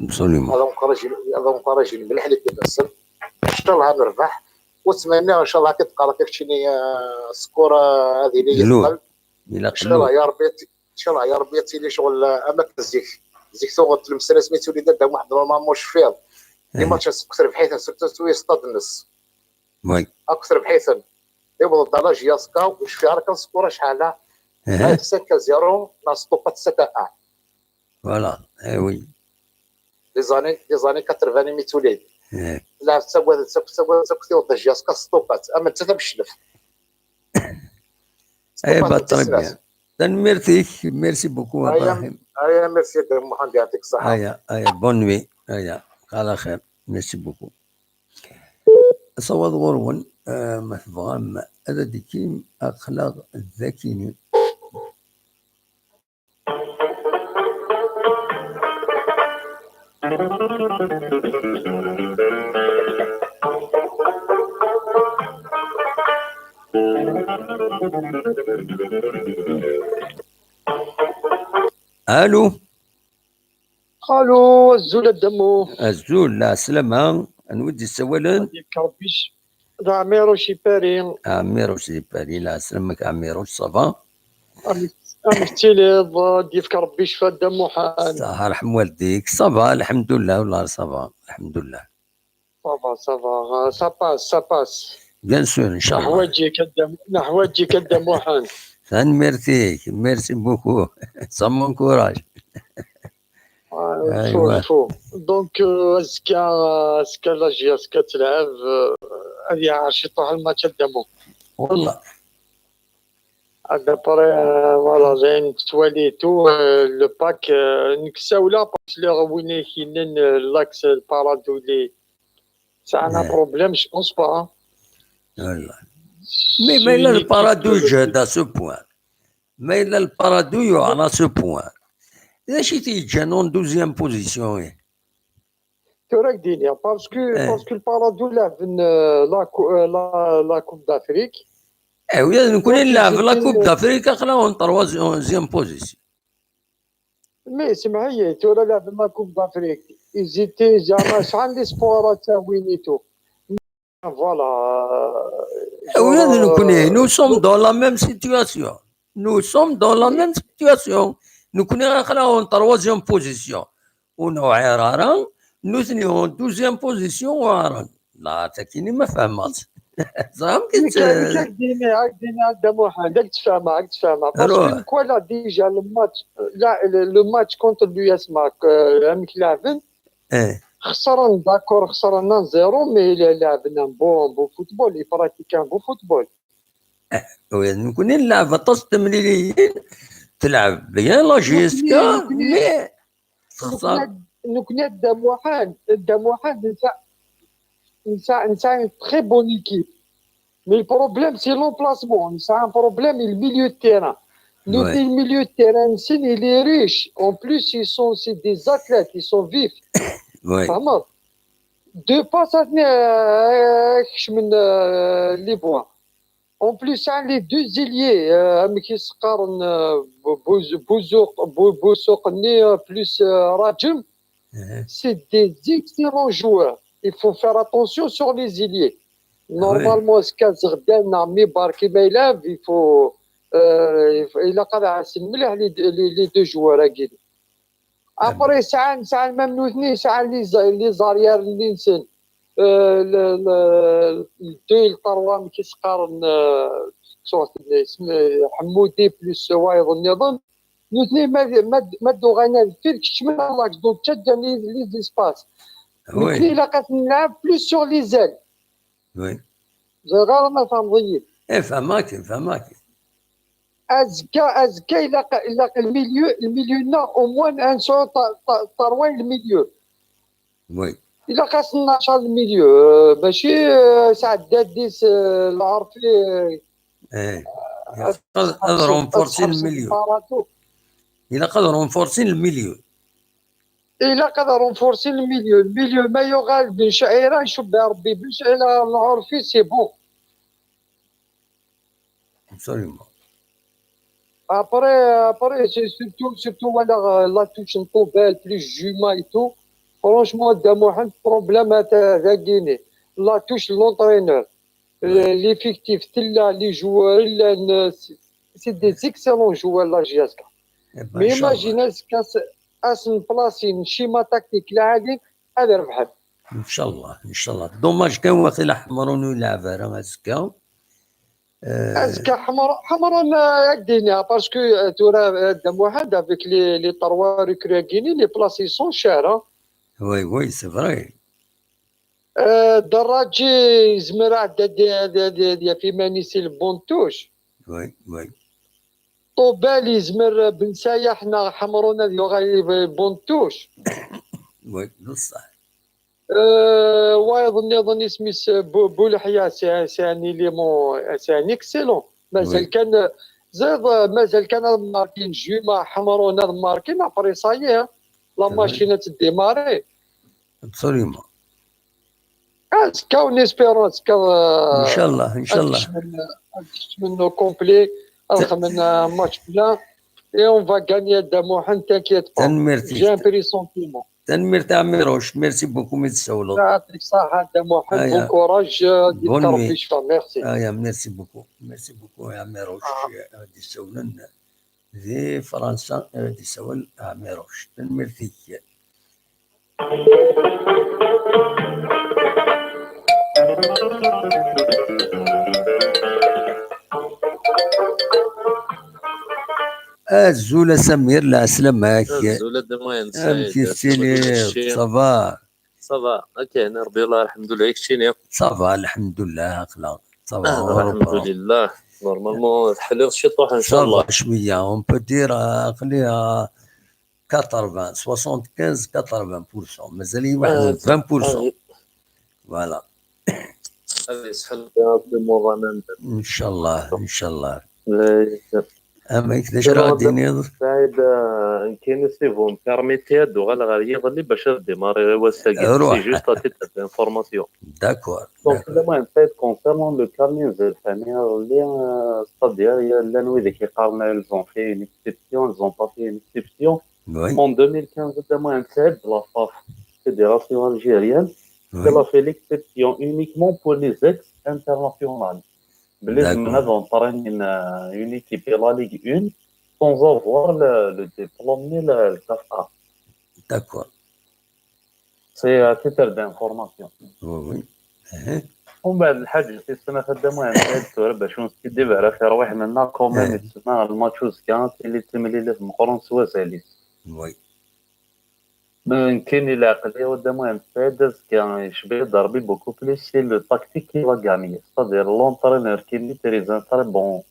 absolument. Ad encourager, ad encourager mliḥ les jeunes-nsen. Ncallah ad nerbeḥ. Ur ttmenniɣ, ncallah, akka d-qqareɣ, keččini, eh, score, eh, ad yili yeqqel. Ncallah ya Rebbi, ncallah ya Rebbi ad tili ccɣel, eh, am akken zik. Zik tuɣeḍ Tlemsalas mi tuli Dda Muḥend, normalement cfiɣ. Les matchs akk trebḥ-iten, surtout s stade-nnes. Oui. Akk trebḥ-iten. Iwweḍ-d à la J S K, ur cfiɣ ara kan score acḥal, ah. Cinq à zéro, neɣ stopat cinq à un. Voilà, eh oui. Les années, les années quatre-vingt imi tuli. Eh. Tella tettagad, tettagad, tettagad, tettagad, tiweḍ J S K stopat. Am nettat am cclef. Eh, bah, très bien. Tanemmirt-ik, merci beaucoup, Ibrahim. Aya, merci, Dda Muḥend, yeɛṭik ṣṣeḥḥa. Aya, aya, bonne nuit. Aya, ala xir. Merci beaucoup. Asawaḍ ɣur-wen, eh, ma tebɣam ad d-tikim, aql-aɣ dakini. Allô. Allô, azul a Dda Muḥ. Azul, lɛeslama. Anwa i d-yessawalen? Ad yefk Rebbi c-, d Ɛmiruc i Paris. Ɛmiruc di Paris, lɛeslama-k a Ɛmiruc, ça va? Amek, amek tiliḍ? Ad yefk Rebbi ccfa a Dda Muḥend. Ṣaḥa, rḥem waldik. Ça va, lḥemdullah, wallah, ça va, lḥemdullah. Ça va, ça va, euh, ça passe, ça passe. Bien sûr, inchallah. Neḥwaǧ-ik a Dda, neḥwaǧ-ik a Dda Muḥend. Tanemmirt-ik, merci beaucoup. Ça m'encourage. Ah, aywa. Fou, fou. Donc, euh, azekka, euh, azekka la J S K ad telɛeb, euh, ad yeɛɛer ciṭuḥ lmatch a Dda Muḥend. Wallah. D'après, euh, voilà, d ayen nettwali et tout, euh, le pack, euh, nekk ssawleɣ parce que win i k-yennan, euh, l'axe, euh, le Paradou, il est, c'est un problème, je pense pas, hein. Voilà. Mais, mais là, le Paradou, il est à ce point. Mais là, le Paradou, il est à ce point. D acu i t-yeǧǧan en douzième position, eh? Tura ad k-d-iniɣ, parce que, parce que le Paradou lɛeben, euh, la cou-, euh, la, la Coupe d'Afrique. Eh, ula d nekkni nlɛeb la Coupe d'Afrique, aql-aɣ en troisième position. Mais semmeḥ-iyi, tura lɛeben la Coupe d'Afrique. Ils étaient, zeɛma sɛan l'espoir ad tt-awin et tout. Voilà. Eh, ula d nekkni, nous sommes dans la même situation. Nous sommes dans la même situation. Nekkni aql-aɣ en troisième position. Ur newɛir ara, nutni en douzième position uɛren. La, takini ma fehmeɣ-tt. Ẓram nekk, nekk ad k-d-iniɣ, ad k-d-iniɣ a Dda Muḥend, ad k-d-fehmeɣ, ad k-d-fehmeɣ. Parce que nekk walaɣ déjà le match, la, le, le match contre l'U S M A, euh, amek lɛeben. Eh. Xesren, d'accord, xesren un zéro, mais la, lɛeben un bon, un bon football, ils pratiquent un bon football. Eh, nekkni nlɛeb aṭas n temliliyin, telɛeb bien la J S K, nekkni, nekkni, mais texser. Nekkni, nekkni a Dda Muḥend, a Dda Muḥend, nesɛa, nesɛa, nesɛa une très bonne équipe. Mais le problème, c'est l'emplacement. C'est un problème, le milieu de terrain. Le, ouais, le milieu de terrain, c'est, il est riche. En plus, ils sont, c'est des athlètes, ils sont vifs. Ouais. Vraiment. Deux passes, euh, kecmen, euh, les points. En plus, hein, les deux ailiers, euh, amek i s-qqaren, euh, Bu-, Bu-, Buzuq, Bu-, Buzuq-nni, euh, plus, euh, Rajem. C'est des excellents joueurs. Il faut faire attention sur les ailiers. Ah ouais. Normalement, azekka Zeɣdan neɣ Mibar ki ma ilɛeb, il faut, euh, il faut, ilaq ad ɛassen mliḥ les, les, les deux joueurs-agi. Après, sɛan, sɛan même nutni, sɛan les, les arrières-nni-nsen. Euh, le, le, deux, le trois, amek i s-qqaren, euh, ttuɣ isem, Ḥemmudi plus wayeḍ nniḍen. Nutni ma, ma, ma d-uɣalen ar deffir, keččmen l'axe, donc ttaǧǧan les, les espaces. Oui. Nutni ilaq ad ten-nlɛeb plus sur les ailes. Oui. Ẓriɣ ara ma tfehmeḍ-iyi. Eh, fehmeɣ-k, fehmeɣ-k. Azekka, azekka ilaq, ilaq le milieu, le milieu-nneɣ, au moins ad nesɛu ta-, ta-, taṛwa i le milieu. Oui. Ilaq ad s-nnacer le milieu, euh, mačči, euh, sɛedda-d-is, euh, lɛerfi, euh, eh, ad, ad renforcer le milieu. Ilaq ad renforcer le milieu. ilaq ad renforcer le milieu. Le milieu ma yuɣal Ben Chaira, icubbeɛ Rebbi Ben Chaira, Lɛurfi, c'est bon. Absolument. Après, après, c'est surtout, surtout, voilà, la touche en Tobel, plus Juma et tout. Franchement, Dda Mohamed, problème à Guinée. La touche, l'entraîneur. L'effectif, les joueurs, c'est des excellents joueurs, la J S K. Mais imagine, est-ce qu'à ce place, un schéma tactique, là, هذا ربحت. ان شاء الله، ان شاء الله. Dommage كان واقيلا حمرون يلعب راه ازكا. ازكا حمر حمرون هكدينيا parce que تورا Dda Mohamed avec les les trois recrues كاينين les places sont chères. Oui, oui, c'est vrai. دراجي يزمر عدد في مانيسي البونتوش. Oui, oui. طوبال يزمر بن سايح نا حمرون هذه غايب بونتوش. Oui, بصح. وايض نظن اسمي بولحيا، c'est un élément، c'est un excellent. مازال كان زيد، مازال كان ماركين جوما حمرون هذا ماركين ابري صايي. لا ماشينه تديماري. Absolument. ازكا ونيسبيرونس كا ان شاء الله، ان شاء الله. منه كومبلي، نخمن ماتش بلان. Et on va gagner, Dda Mohamed, t'inquiète pas. تنميرتي. J'ai un pressentiment. تنميرت عميروش، merci beaucoup من تسولو. يعطيك الصحة Dda Mohamed. Bon courage. Bonne nuit. Merci. ايا merci beaucoup. Merci beaucoup يا عميروش. غادي يسولن في فرنسا، غادي يسول عميروش. تنميرتي. Azul a Samir, lɛeslama-k. Azul a Dda Muḥend Saɛid. Amek i tettiliḍ? Ça va? Ça va, akka, Rebbi, lḥemdullah, keččini? Ça va, lḥemdullah, aql-aɣ. Ça va, lḥemdullah. Normalement, teḥliḍ ciṭuḥ, inchallah. Ça va, cwiya, on peut dire, aql-i quatre-vingts, soixante-quinze, quatre-vingts pour cent. Mazal-iyi waḥed vingt pour cent. Voilà. Ad yesḥel Rebbi lemur-a. Inchallah, inchallah. Amek, d acu ara d-tiniḍ? Saɛid, nekkini si vous me permettez ad uɣaleɣ ɣer yiḍelli bac ad démarrer i wass-agi. C'est juste à titre d'information. D'accord. Donc, Dda Muḥend Saɛid, concernant le carnet n Zelfani, iḍelli, c'est-à-dire, llan wid i k-yeqqaren, ils ont fait une exception, ils ont pas fait une exception. En deux mille quinze, Dda Muḥend Saɛid, la FAF, Fédération Algérienne, elle a fait l'exception uniquement pour les ex-internationales. Belli zemren ad entraînen une équipe de la Ligue un sans avoir le diplôme ni le CAF A. D'accord. C'est à titre d'information. Oui, oui. Umbeɛd lḥaǧa tis snat, Dda Muḥend Saɛid, tura bac ur neskiddib ara ɣef yerwiḥen-nneɣ, quand même, yettsemma lmatch uzekka ad tili d timlilit meqqren s wazal-is. Oui. Nekkini leɛqel-iw, Dda Muḥend Saɛid, azekka yecbeḥ-d Rebbi beaucoup plus, c'est le tactique qui va gagner. C'est-à-dire, l'entraîneur qui maîtrise un très bon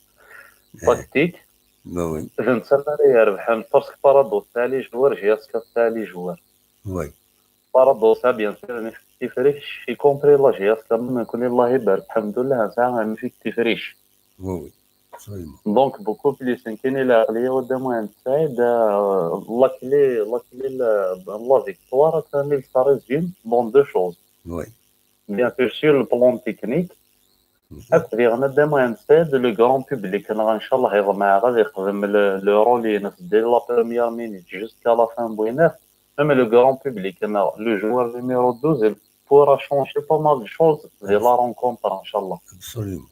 tactique, d netta ara irebḥen, parce que paradoxe تاع les joueurs, J S K تاع les joueurs. Oui. Paradoxe, bien sûr, un effectif riche, y compris la J S K, même nekkni, Allah ibarek, الحمد لله, nesɛa un effectif riche. Oui, oui. Absolument. Donc, beaucoup plus, nekkini leɛqel-iw, Dda Muḥend Saɛid, la clé, la clé, la victoire, ça résume dans deux choses. Oui. Bien sûr, sur le plan technique, akked diɣen, Dda Muḥend Saɛid, le grand public, neɣ, inchallah, iḍmeɛ ad ixdem le rôle-ines dès la première minute jusqu'à la fin n winaɣ. Même le grand public, neɣ le joueur numéro douze, il pourra changer pas mal de choses dès la rencontre, inchallah. Absolument.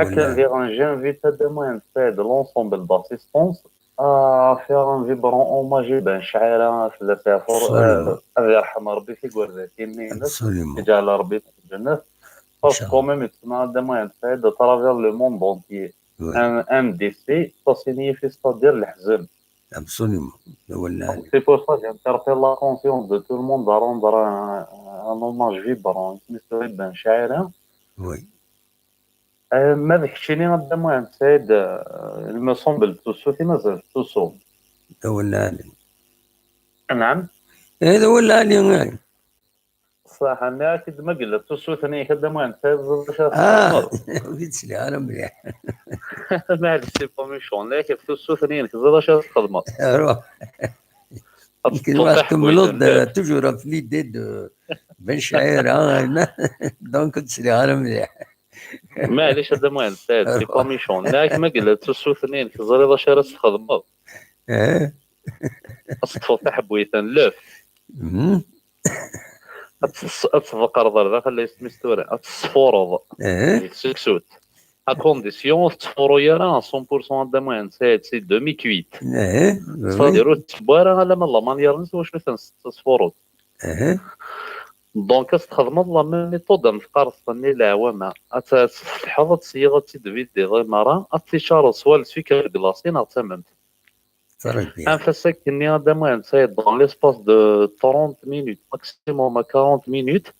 Akken diɣen, j'invite Dda Muḥend Saɛid, l'ensemble d'assistance, à faire un vibrant hommage i Ben Chaira, fell-as yeɛfu, ad yerḥem Rebbi tigerdatin-ines, yeǧɛel Rebbi fi lǧennet. Parce que quand même, yettmenni Dda Muḥend Saɛid à travers le monde entier. Un M D C, ça signifie, c'est-à-dire leḥzen. Absolument. C'est pour ça, j'interpelle la conscience de tout le monde à rendre un, un hommage vibrant. Isem-is Ben Chaira. Oui. Ma d keččini, a Dda Muḥend Saɛid, il me semble, d tusut i mazal tettusuḍ. D awal lɛali. Anɛam? Eh, d awal lɛali. Ṣṣaḥa, nniɣ-ak-id ma yella d tusut-nni-inek, a Dda Muḥend Saɛid, teẓriḍ acu ara txedmeḍ. Ur yi-d-sliɣ ara mliḥ. Maɛlic, c'est pas méchant. Nniɣ-ak d tusut-nni-inek, teẓriḍ acu ara txedmeḍ. Ruḥ. Ad teṭṭfeḍ taḥbuyt, toujours ɣef l'idée de Ben Chaïra, donc ur d-sliɣ ara mliḥ. Maɛlic, a Dda Muḥend Saɛid, c'est pas méchant. Nniɣ-ak ma yella d tusut-nni-inek, teẓriḍ acu ara s-txedmeḍ? Ad teṭṭfeḍ taḥbuyt n lef. Ad tt-, ad tḍeqqreḍ ar daxel, la isem-is tura, ad tesfureḍ. Deg tseksut. À condition ur tettfuruy ara à cent pour cent, a Dda Muḥend Saɛid, c'est demi-cuite. C'est-à-dire ur tettewwi ara alamma d la manière-nnes wacu i ten-tesfuruḍ. Donc, ad s-txedmeḍ la même méthode am tqarṣt-nni n leɛwama. Ad tt-, ad tt-tfetḥeḍ, ad tt-, ad tt-id-vidiḍ i merra, ad tt-ticareḍ soit le sucre glacé neɣ d tamemt. Anef-as akkenni, a Dda Muḥend Saɛid, dans l'espace de trente minutes, maximum à quarante minutes,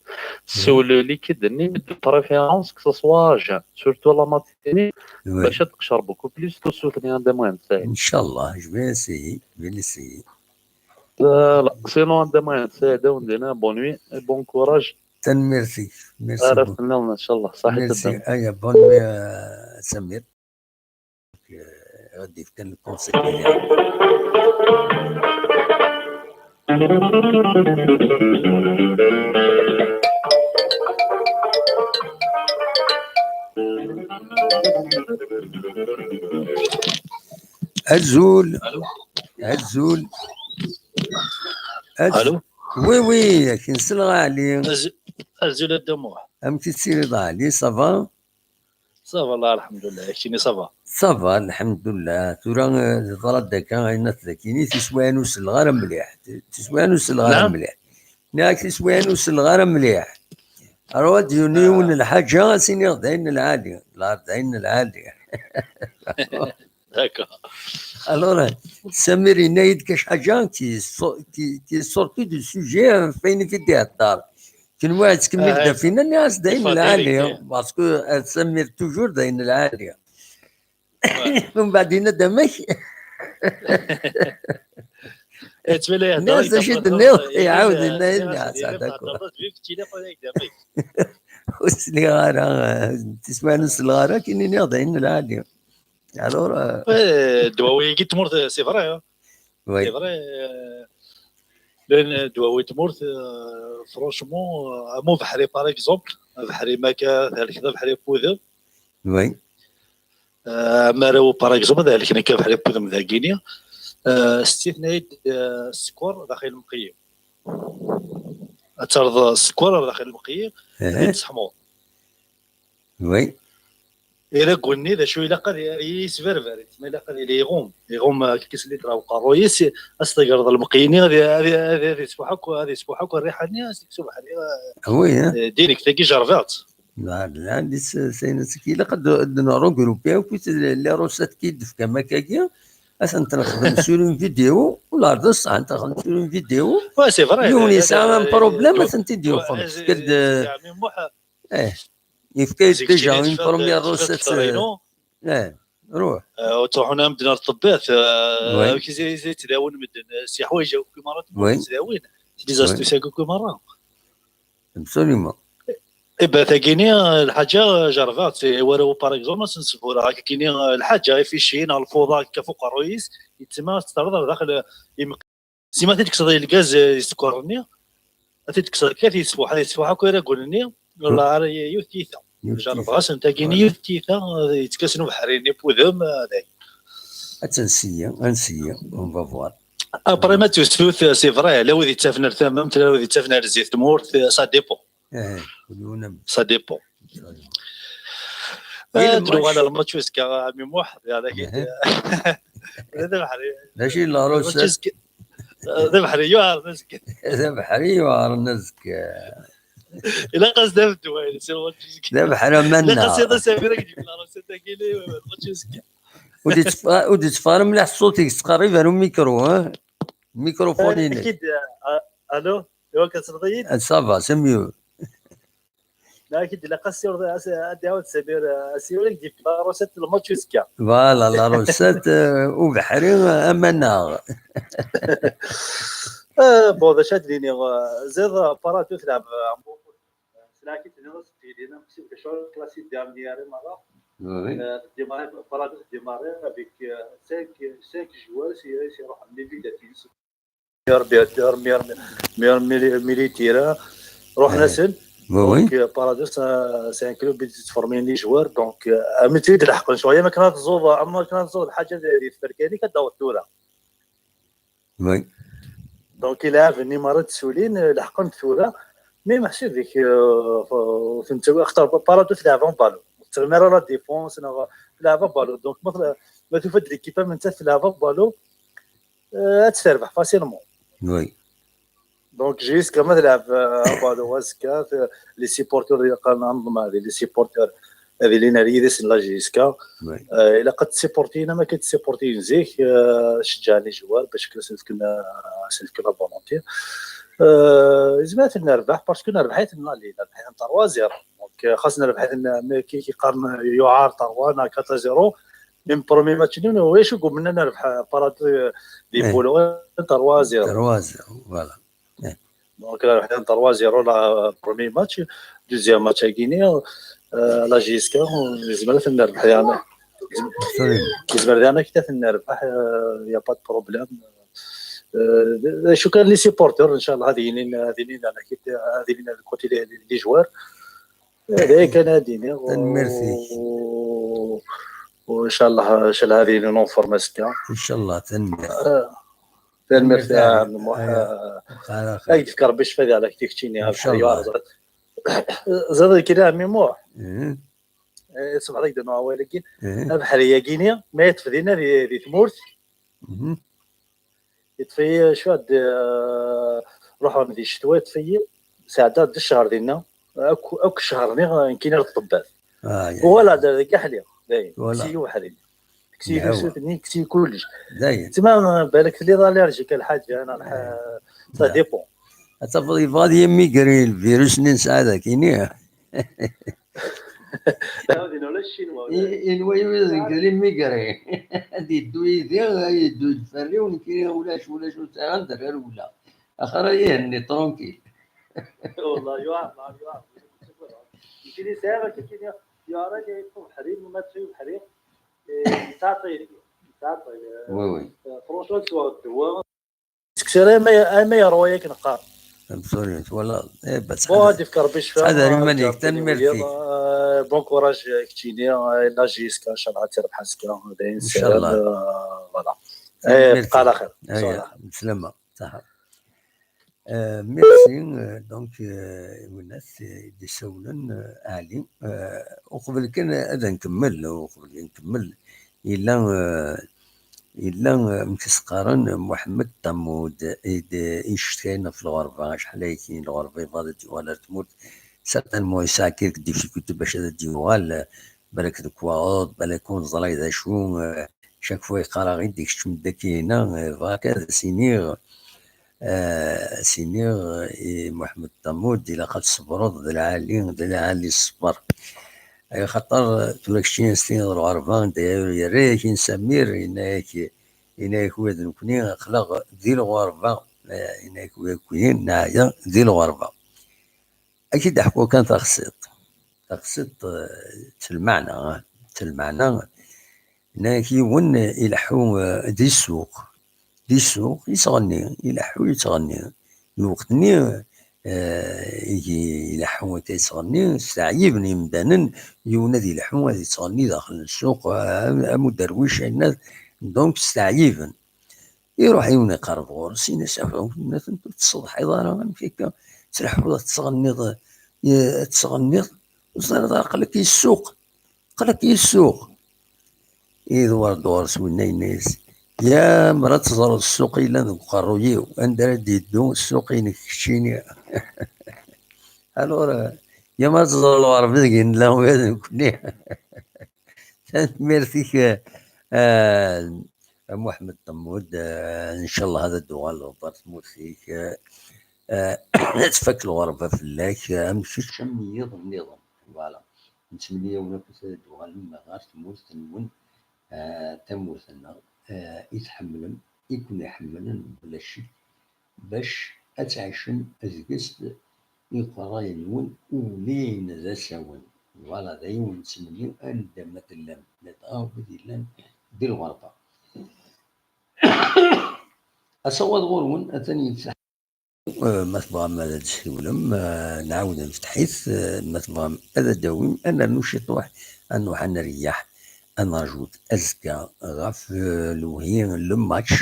sew le liquide-nni, de préférence que ce soit à jeun, surtout la matinée, bac ad teqcer beaucoup plus tusut-nni, a Dda Muḥend Saɛid. Inchallah, je vais essayer, je vais l'essayer. Voilà. Sinon, a Dda Muḥend Saɛid, ad wen-d-iniɣ bonne nuit et bon courage. Tanemmirt-ik. Merci beaucoup. Ara tenniḍ, inchallah. Saḥit a Dda Muḥend. Merci. Aya, bonne nuit, euh, Samir. Euh, ad d-ifk kan le conseil. Azul. Azul. Azul. Allô? Oui, oui, ak-in-selleɣ a Ɛli. Azul a Dda Muḥ. Amek i tettiliḍ a Ɛli, ça va? Ça va, Allah, alḥemdulillah. Keččini, ça va? Ça va, alḥemdulillah. Tura, eh, teḍra-d akka, ayen at dakini, tiswiɛin ur selleɣ ara mliḥ. Tiswiɛin ur selleɣ ara mliḥ. Nniɣ-ak tiswiɛin ur selleɣ ara mliḥ. Alors, ad d-yuni yiwen n lḥaǧa, ad s-iniɣ d ayen n lɛali. Lɛar d ayen n lɛali. D'accord. Alors, Samir yenna-yi-d kac ḥaǧa qui est so-, qui, qui est sortie du sujet, euh, f ayen i d-ihedder. Kenwi ad tkemmil Dafina, nniɣ-as d ayen lɛali, parce que, euh, Samir toujours d ayen lɛali. Mbeɛd yenna-d amek? Nniɣ-as d acu i d-tenniḍ, iɛawed yenna-yi-d, nniɣ-as d'accord. Ur sliɣ ara, tiswiɛin ur selleɣ ara, akken iniɣ d ayen lɛali. Alors, euh, ddwawi-agi n tmurt, c'est vrai, hein. Oui. C'est vrai, euh, llan ddwawi n tmurt, euh, franchement, euh, am ubeḥri, par exemple, abeḥri Maka, thelkeḍ abeḥri n wudem. Oui. Euh, amaraw, par exemple, ad helken akka abeḥri n wudem dagini. Euh, s titnayt, euh, sskeṛ daxel lemqeyyi. Ad terreḍ sskeṛ ar daxel lemqeyyi, ad t-tesseḥmuḍ. Oui. Iragu-nni, d acu ilaq ad y-, ad yesberber, ma ilaq ad yili iɣum, iɣum, euh, kis litre uqerruy-is, ad s-tegreḍ lemqeyyi-nni, ad y-, ad y-, ad y-, ad yesfuḥ akk, ad yesfuḥ akk rriḥa-nni, seksu beḥri, euh, oui, hein. Euh, direct, tagi jerbiɣ-tt. Lɛali, lɛali, s-, s-, s-, ilaq ad d-, ad d-nregrupi akk les recettes i d-tefkam akkagi, ad tent-nexdem sur une vidéo, u lɛerḍ ṣṣeḥ, ad nexdem sur une vidéo. Ouais, c'est vrai. Yiwen yesɛa un problème, ad tent-id-yuxem. Parce que d-, eh. Yefka-yi-d déjà une première recette. Eh, ruḥ. Euh, ur ttruḥun ara medden ar ṭṭebbat, euh, amek i, i, i ttdawin medden, euh, s yeḥwayeǧ akk merra, ttdawin. Les astuces akk merra. Absolument. Eh ben, tagini, euh, lḥaǧa, euh, jerbeɣ-tt, i waraw, par exemple, ad sen-sbureɣ, akkini, euh, lḥaǧa, ificin, neɣ lfuḍa, akka f uqerruy-is, yettma ad tt-terreḍ ar daxel, euh, im-, Sima ad t-id-tekkseḍ i lgaz, eh, di sskeṛ-nni, ad t-id-tekkseḍ kan, ad yesfuḥ, ad yesfuḥ akk iragun-nni, ur la ara yiwet tyita. Yiwet tyita. Jerbeɣ-asen tagini yiwet tyita, eh, yettkasen ubeḥri-nni n wudem, eh, d ayen. Ad tt-nsiya, ad nsiya, on va voir. Après, ma d tusut, eh, c'est vrai, la wid yettafen ar tamemt, la wid yettafen ar zzit tmurt, eh, ça dépend. Eh, kul yiwen am- Ça dépend. Eh, nuɣal ar lmatch uzekka, a ɛemmi Muḥ, d abeḥri. D acu i la recette? D abeḥri yuɛren azekka. D abeḥri yuɛren azekka. Ilaq as-d-af ddwa-ines i lmatch uzekka. D abeḥri amannaɣ. Ilaq as-iḍ asamir ad k-d-yefk la recette-agi, lmatch uzekka. Ur d-ittef-, ur d-itteffeɣ ara mliḥ ṣṣut-ik, ttqerrib ar umikru, ha? Mikrofon-inek. Allo? Iwa, ad tesleḍ-iyi-d? Ça va, c'est mieux. Nniɣ-ak-id ilaq ad s-, ad s-, ad iɛawed Samir, uh, asiwel, ad k-d-yefk la recette n lmatch uzekka. Voilà, la recette, euh, ubeḥri, euh, amannaɣ. Euh, bon, d acu ad d-nini, euh, ziḍ, euh, Parado telɛeb, euh, selɛa-k i tenniḍ-as d-yelin, am si d acu classique dernière merra. Oui. Euh, démarrer, Parado démarrer avec, euh, cinq, cinq joueurs, si, si iruḥen les buts. meilleur buteur, meilleur, meilleur mili- militaire. Ruḥen-asen. Oui, oui. Donc, euh, Paradou, c'est un, c'est un club qui forme les joueurs. Donc, euh, am tud leḥqen, cɣel ma kan tẓuḍ, am kan tẓuḍ ḥaǧa di di tferka-nni, ad d-taweḍ tura. Oui. Donc, il a venu Marat Soulin, leḥqen tura. Mais merci avec euh, Paradou, c'est l'avant ballon. C'est la défense, c'est l'avant ballon. Donc, ma ma tu fais de l'équipe, mais c'est l'avant ballon. Euh, tu terbax facilement. Oui. Donc, jusqu'à ma تلعب euh, ballon, les supporters, les supporters, هذه اللي ناري ديس لا جيسكا. Oui. الا قد سيبورتينا ما كنت سيبورتي زيك، شجعني جوار باش كنا سنفكنا سنفكنا فولونتي. زعما نربح باسكو نربحيت لنا لي نربحيت 3 0. دونك خاصنا نربح، كي كيقارن يعار تاع وانا 4 0. من برومي ماتش نيو هو شو قمنا نربح باراد دي إيه. بولو 3 0. Trois zéro, voilà. دونك ربحنا 3 0 لا برومي ماتش. دوزيام ماتش كينيا لا جيسكا زعما نربح يعني. Absolument. كيزمر ديالنا كي تنربح، يا با بروبليم. شكرا لي سيبورتور، ان شاء الله هذه لين هذه لين انا كي هذه لين الكوتي لي لي جوار. هذا كان هذه تنميرتي. وان شاء الله ان شاء الله هذه لي نون فورماسيون. ان شاء الله تنميرتي. آه، تنميرتي تنميرتي. آه، محا- آه، خير، خير. اي تفكر باش فدي على كتيك تشيني إن شاء الله. زاد كده ميمو. إيه، صبح عليك دنا ويلك. إيه. بحال هي كينيا ما يتفدينا دي دي تمورت. مهم. يطفي شو هاد آه، روحوا من دي الشتوى يطفي ساعدات د الشهر ديالنا. اكو اكو الشهر ني كاين الطبات. آه، يا. ولا دا كاع حليا دايم ولا. كسي وحري كسي نعاود. يوسف ني كسي كلش. دايم. تما بالك في لي داليرجيك الحاجه انا الح- سا ديبون. Attends, il va dire migrer le virus, ننسى هذا كينيا. هذه ولا الشينوا. Il va dire migrer. هذه يدو يدير، يدو يتفري ونكري ولا شو ولا شو ساعه ندير ولا. اخر يهني ترونكيل. والله يعمر يعمر. يمكن يساعدك يمكن يا راجل يكون حريم وما تخيب حريم. تعطي تعطي. Oui, oui. فرونشمون سوا الدواء. سكسيري ما ما يرويك نقار. Absolument, voilà. إيه، بس بون هادي في كربي شفا. هذا ريمانيك، تنميرتي. بون كوراج كتشيني. لا جيسكا ان شاء الله تربح سكا. إن شاء الله. فوالا. تنميرتي. بقى على خير. ايوا، بسلامه، صح. آه، ميرسي. آه، دونك آه، وناس آه، يسولن آه، علي. آه، وقبل كان هذا نكمل وقبل كان نكمل الا آه، الا آه، مكسقارن محمد طمود يشتكينا في الغربه، شحال هي كاين الغربه يبغى يوال تموت. سيرتانمون يسعى كيك ديفيكولتي باش هذا يوال، بالك دكواغ، بالك كون زلاي ذا شو آه، شاك فوا يقرا غير ديك الشمده كاينه آه، فاك هذا سينيغ. آه، سينيغ إي محمد طمود، إلا قد صبرض ذا العالي ذا العالي الصبر. أي خطر تولك شين سنين الغربة داير يريك سمير إناك إناك ويد نكني خلق ذي الغربة. آه، إناك ويد كوين نايا ذي الغربة. أكيد أحكو كان تخصيط تخصيط آه، تلمعنا آه، تلمعنا. ناكي ون يلحو آه، دي السوق دي السوق يتغني، يلحو يتغني. الوقت ني آه، يجي يلحو يتغني، استعيبن يمدانن يون هذا يلحو هذا يتغني داخل السوق آه، أمو درويش الناس. دونك استعيبن يروح يون يقرب غورس ينسى الناس، انتو تصدح عبارة عن فيك تلحو تتغني تتغني وصار قال لك السوق قال لك يسوق. إذ ورد غورس وين ينيس يا مرا تزرد السوق إلا ذو قرويو عند رد يدو السوق ينكشيني. ألور يا مرا تزرد الغرب ذيك لا وين كني. ميرسي آه محمد طمود آه ان شاء الله هذا الدوغال الغبار تموت فيك آه آه، تفك الغربة فلاك آه، مشي تشمي نظام. Voilà. نتمنى ولا كنت دوغالم غير تمورت نون آه تمورتنا آه يتحملن يكون يحملن بلا شك باش أتعيشن أزقست يقرا ينون ولين ذا ساون. Voilà دايما نتمنى أن دام تلم نتغاوب دي لن دي الغربة. Asawaḍ ɣur-wen atan yefseḥ. Eh, ma tebɣam ad d-tessiwlem, eh, nɛawed nfetḥ-it, eh, ma tebɣam ad d-tawim, ad nernu ciṭuḥ, ad nruḥ ad neryaḥ, ad nerjut azekka ɣef, eh, lewhi n le match,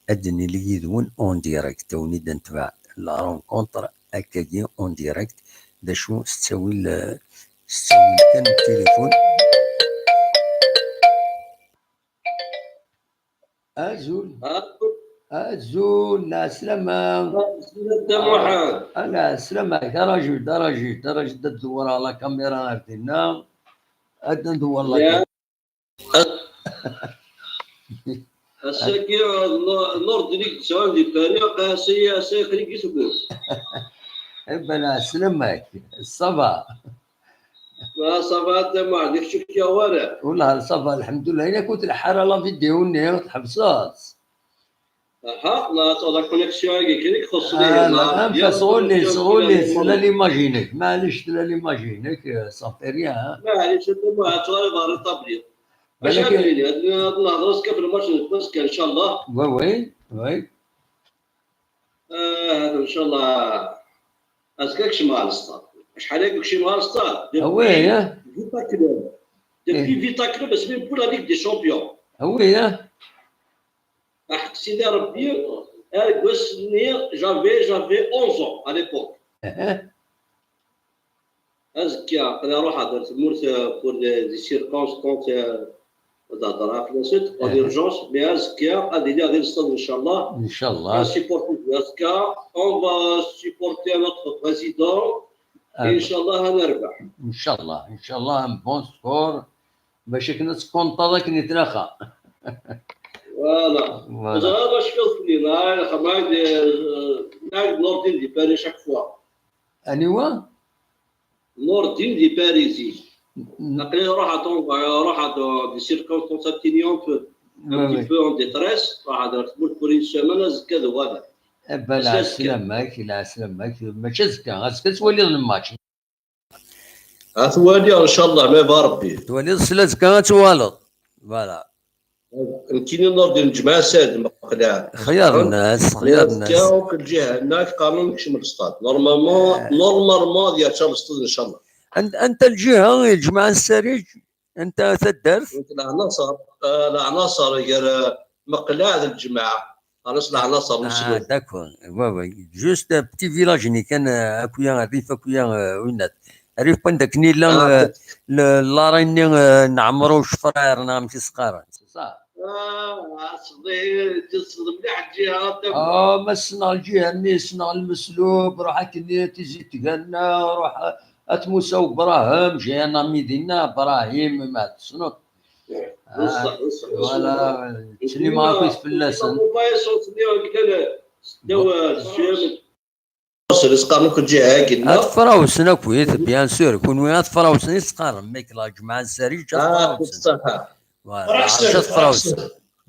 ad d-nili yid-wen en direct, ad wen-id-netbeɛ la rencontre akkagi en direct. D acu s ttawil, eh, s ttawil kan n tilifun. Azul. Azul, lɛeslama. Lɛeslama, Dda Muḥend. Ah, lɛeslama, d arajul, d arajul, d arajul, ad dewwreɣ la caméra ar dinna. Ad ndewwer la caméra. Ass-agi, Nurdin i yesɛan di Paris, ass-agi, ass-agi aql-i deg tmurt. Eh ben, lɛeslama-k, ça va. Ah, ça va, Dda Muḥend, ur k-cukkeɣ wara. Wellah, ça va, lḥemdullah. Ini-ak ur tleḥḥu ara la vidéo-nni, tḥebseḍ-tt. Aha, la, la connexion-agi kan i ixuṣṣen, ah, ihi, la, la, am bien, fa, sɣulli, la, sɣulli, la, tella l'image-inek. Maɛlic, tella l'image-inek, euh, ça fait rien, hein. Maɛlic, a Dda Muḥend, ad tuɣaleḍ ɣer rétablir. Balak. Acu ad d-nini? Ad, ad nehḍer azekka ɣef lmatch n wass-a, ncallah. Oui, oui, oui. Ah, ncallah. Azekka kecmeɣ ɣer stade. Acḥal aya ur kcimeɣ ɣer stade? Ah oui, depuis, hein? Vita Club. Depuis, eh, Vita Club, asmi newwi la Ligue des Champions. Ah oui, hein? Aḥeq Sidi Rebbi, ar deg wass-nni, j'avais, j'avais onze ans à l'époque. Aha. Azekka, aql-i ruḥeɣ ar tmurt, euh, pour des, des circonstances, euh, ad hedreɣ fell-asent, en, aha, urgence, mais azekka ad iliɣ di lstad, ncallah. Ncallah. Ad supporter azekka, on va supporter notre président. Ah, ncallah ad nerbeḥ. Ncallah, ncallah, un bon score. Bac akken ad tkunṭaḍ akken i tlaqi. Voilà. Voilà. Ẓriɣ ma tecfiḍ fell-i, neɣ, neɣ, neɣ, neɣ Nordin di Paris chaque fois. Aniwa? Nordin di Paris zik. N- aql-i ruḥeɣ, ruḥeɣ des circonstances atténuantes, un, oui, petit, oui, peu en détresse, ruḥeɣ ɣer tmurt pour une semaine, azekka ad uɣaleɣ. Eh ben, lɛeslama-k, lɛeslama-k. Mačči azekka, azekka ad twaliḍ lmatch. Ad t-waliɣ, ncallah, ma yebɣa Rebbi. Twaliḍ s lazekka ad tuɣaleḍ. Voilà. Nekkini Nordin, lǧemɛa ssaɛd meqleɛ. Xyar nnas, xyar nnas. Akka akk lǧiha-nneɣ qqaren nekcem lestad. Normalement, eh, normalement ad yerǧa lestad, ncallah. An-, anta lǧiha i lǧemɛa n Ssariǧ? Anta taddart? Leɛnaṣer, eh, leɛnaṣer gar, eh, meqleɛ d lǧemɛa. Ɣer-s leɛnaṣer n, ah, uselway. D'accord. Ouais, ouais. Juste un petit village-nni kan, euh, akkuya, rrif akkuya, euh, winnat. Rrif wanda akken yella, ah, euh, le-, l'arrêt-nni, euh, n Ɛemru Ucefrayer, neɣ amek i s-qqaren. C'est ça. Ah, ah, sḍi, tesleḍ mliḥ lǧiha, ah, ma ssneɣ lǧiha-nni, ssneɣ Lmeslub, ruḥ akken Tizi Tganna, ruḥ, euh, At Musa Ubrahem, j'ai un ami dinna, Brahim, ma tessneḍ. Beṣṣeḥ, beṣṣeḥ, beṣṣeḥ. Voilà, ttsellimeɣ akk fell-asen. Ṛṛeṣṣa-nni kan seddaw, eh, s ccam. Ṛṛeṣṣa-nni qqaren akk lǧiha-agi-nneɣ. At Frawsen akkit, bien sûr, kunwi At Frawsen i s-qqaren, mais la lǧemɛa n Ssariǧ At Frawsen. Ah, beṣṣeḥ. Voilà, At Frawsen.